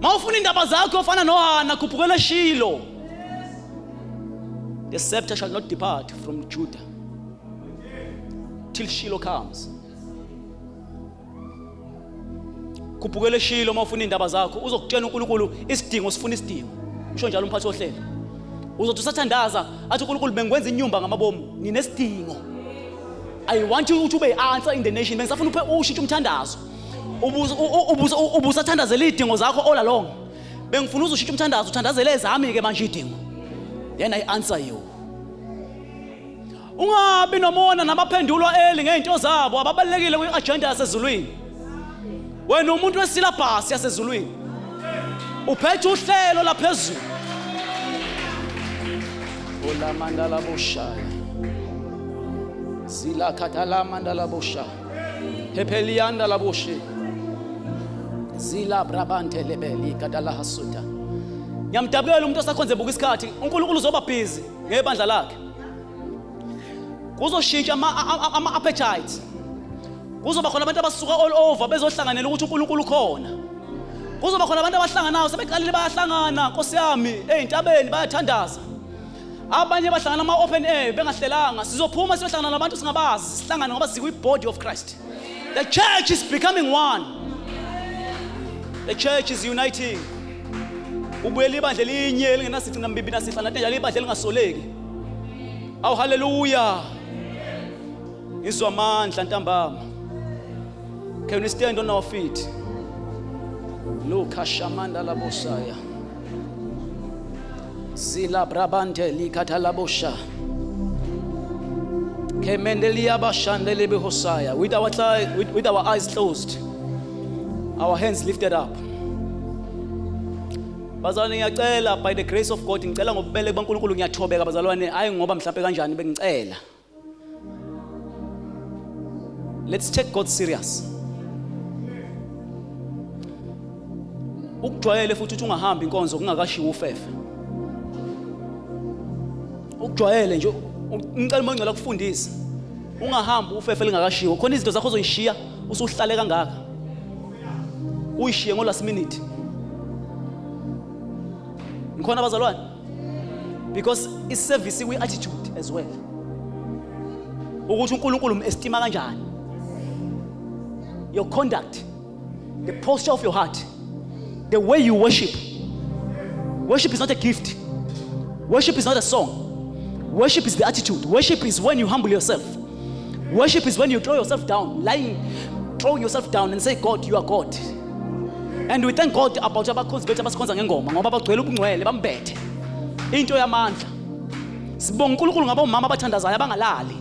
Mawufuna indaba zakho ofana noHana khuphukela Shilo. The scepter shall not depart from Judah till Shiloh comes. Khuphukela eShilo uma ufuna indaba zakho, uzokutshela uNkulunkulu isidingo, sifuna isidingo. Usho njalo umphathi wohlelo. Uzothi usathandaza athi uNkulunkulu bengikwenza inyumba ngamabomu, nginesidingo. I want you ukuthi ube i-answer in the nation. Bengisafuna uphe ushintshe umthandazo. Ubusathandazela izidingo zakho all along. Bengifuna uzoshintsha umthandazo, uthandazele ezami ke manje idingo. Then I answer you. Ungabi nomona nabaphendulwa eli ngeinto zabo ababalekile kwi-agenda yasezulwini. Wena umuntu wesilabhasi yasezulwini. Uphethe uhlelo laphezulu. Olamandala boshaya. Zila katala mandala bosha. Hepelianda la boshe. Zila brabante lebeli katala hasuta. Ngiyamdabukela umuntu osakhonze buka isikhathi. uNkulunkulu uzoba busy ngebandla lakhe. Kuzoshintsha ama appetite. Kuzoba khona abantu abasuka all over bezohlanganela ukuthi uNkulunkulu ukhona. Kuzoba khona abantu abahlanganayo sebeqalile bayahlangana Nkosi yami ezintabeni bayathandaza. Abanye bahlangana ama open air bengahlelanga. Sizophuma siyohlangana nabantu singabazi, sihlangane ngoba sikwi body of Christ. The church is becoming one. The church is uniting. Ubuyela ibandla elinye elingenasici nambibi nasihla nathi njalo ibandla elingasoleki. Awu haleluya. Ngizwa amandla ntambama. Can we stand on our feet? Luka shamanda labosaya. Zila brabante likatalabosha. Kemendelia bashandele behosaya. With our eyes closed, our hands lifted up. Bazalwane ngiyacela by the grace of God, ngicela ngobubele baNkulunkulu ngiyathobeka bazalwane, hayi ngoba mhlawumbe kanjani bengicela. Let's take God serious. Ukujwayele futhi ukuthi ungahambi inkonzo kungakashiwo ufefe. Ukujwayele nje ngicela uMoya oNgcwele akufundise. Ungahambi ufefe lingakashiwo. Khona izinto zakho ozoyishiya usuhlale kangaka. Uyishiye ngo last minute. Ngikhona bazalwane? Because i-service kwi attitude as well. Ukuthi uNkulunkulu umestima kanjani. Your conduct, the posture of your heart, the way you worship. Worship is not a gift. Worship is not a song. Worship is the attitude. Worship is when you humble yourself. Worship is when you throw yourself down, lying, throwing yourself down and say, God, you are God. And we thank God about abakhonzi bethu abasikhonza ngengoma ngoba bagcwele ubungcwele bambethe. Into yamandla. Sibonga uNkulunkulu ngabomama abathandazayo abangalali.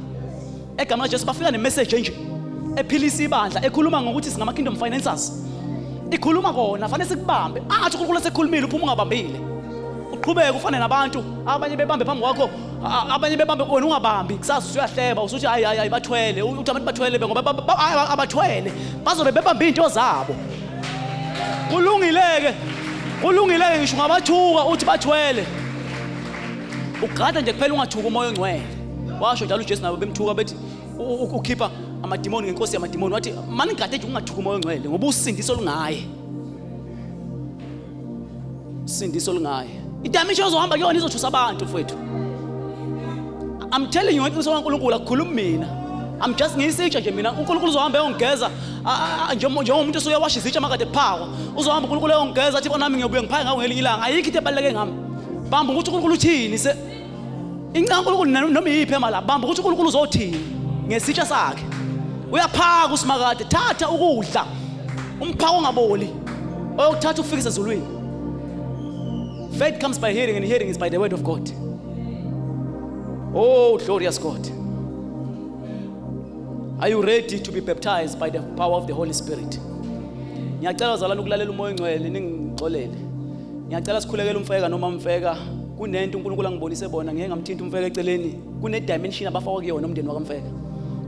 Egameni likaJesu bafika nemessage nje ephilisa ibandla ekhuluma ngokuthi singama kingdom financiers. Ikhuluma kona fanele sikubambe. Angathi uNkulunkulu esekhulumile uphuma ungabambile. Uqhubeke ufane nabantu abanye bebambe phambi kwakho abanye bebambe wena ungabambi kusasa usuyahleba usuthi hayi hayi bathwele uthi abantu bathwele ngoba abathwele bazobe bebambe izinto zabo. Kulungileke kulungileke ngisho ungabathuka uthi bathwele. Ugada nje kuphela ungathuka umoya ongcwele. Washo njalo uJesu nabo bemthuka bethi ukhipha amadimoni ngenkosi yamadimoni wathi manigade nje ungathuka umoya ongcwele ngoba usindiso olungaye. Usindiso olungaye. Idimension ozohamba kuyona izothusa abantu mfowethu. I'm telling you ngeqiniso kaNkulunkulu akukhulumi mina. I'm just ngiyisitsha nje mina uNkulunkulu uzohamba eyongigeza njengomuntu osuke ewasha izitsha makade kuphakwa. Uzohamba uNkulunkulu eyongigeza athi bona nami ngiyobuye ngiphake ngawo ngelinye ilanga. Ayikho into ebaluleke ngami. Bamba ukuthi uNkulunkulu uthini se Inxa uNkulunkulu noma iyiphi emala bamba ukuthi uNkulunkulu uzothini ngesitsha sakhe. Uyaphaka usimakade thatha ukudla umphako ongaboli oyokuthatha ufikise ezulwini. Faith comes by hearing and hearing is by the word of God. Oh glorious God. Are you ready to be baptized by the power of the Holy Spirit? Ngiyacela bazalwane ukulalela umoya ongcwele ningixolele. Ngiyacela sikhulekele umfeka noma umfeka kunento uNkulunkulu angibonise bona ngeke ngamthinta umfeka eceleni kune dimension abafakwa kuyona umndeni wakamfeka.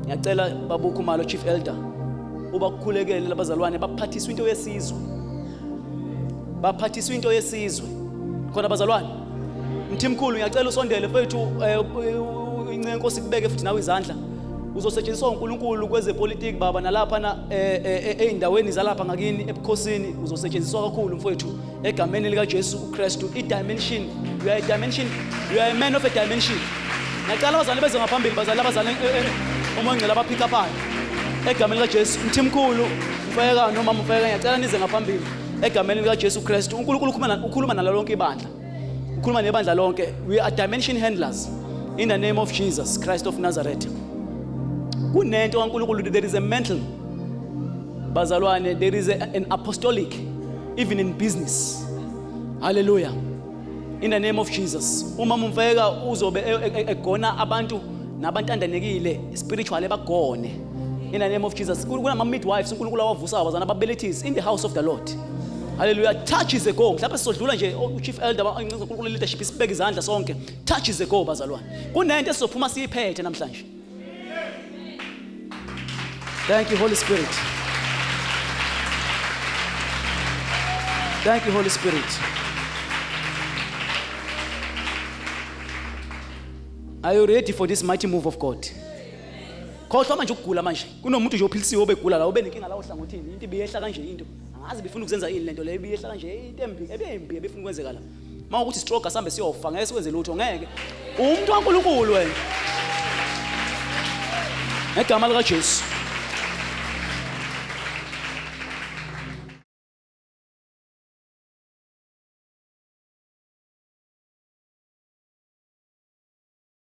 Ngiyacela babu Khumalo Chief Elder uba kukhulekele labazalwane baphathiswe into yesizwe. Baphathiswe into yesizwe. Khona bazalwane Mthimkhulu ngiyacela usondele mfethu eh, inceku yenkosi kubeke futhi nawe izandla uzosetshenziswa uNkulunkulu kwezepolitiki baba nalapha na eh, eh, ezindaweni zalapha ngakini ebukhosini uzosetshenziswa kakhulu mfowethu egameni likaJesu uKristu i-dimension you are a dimension you are a man of a dimension ngiyacela abazali beze ngaphambili bazali abazali uma ngcela abapick upayo egameni likaJesu mthimkhulu mfeka noma mfeka ngiyacela nize ngaphambili egameni likaJesu Kristu uNkulunkulu ukhuluma nalo lonke ibandla ukhuluma nebandla lonke we are dimension handlers in the name of Jesus Christ of Nazareth kunento kaNkulunkulu there is a mantle bazalwane there is an apostolic even in business hallelujah in the name of Jesus uma mumfeka uzobe e, e, e, egona abantu nabantandanekile spiritually bagone in the name of Jesus kunama midwives uNkulunkulu awavusayo bazana ababelethisi in the house of the Lord haleluya touch is a go mhlawumbe sizodlula nje uchief elder uNkulunkulu leadership isibeke izandla sonke touch is a go bazalwane kunento esizophuma siyiphethe namhlanje thank you holy spirit thank you holy spirit are you ready for this mighty move of god khohlwa manje ukugula manje kunomuntu nje ophilisiwe obegula la ubenenkinga la ohlangothini into ibiyehla kanje into angazi bifuna ukuzenza yini lento leyo ibiyehla kanje into embi ebembi ebifuna ukwenzeka la uma ukuthi stroke asambe siyofa ngeke sikwenze lutho ngeke umuntu kaNkulunkulu wena ngegama likaJesu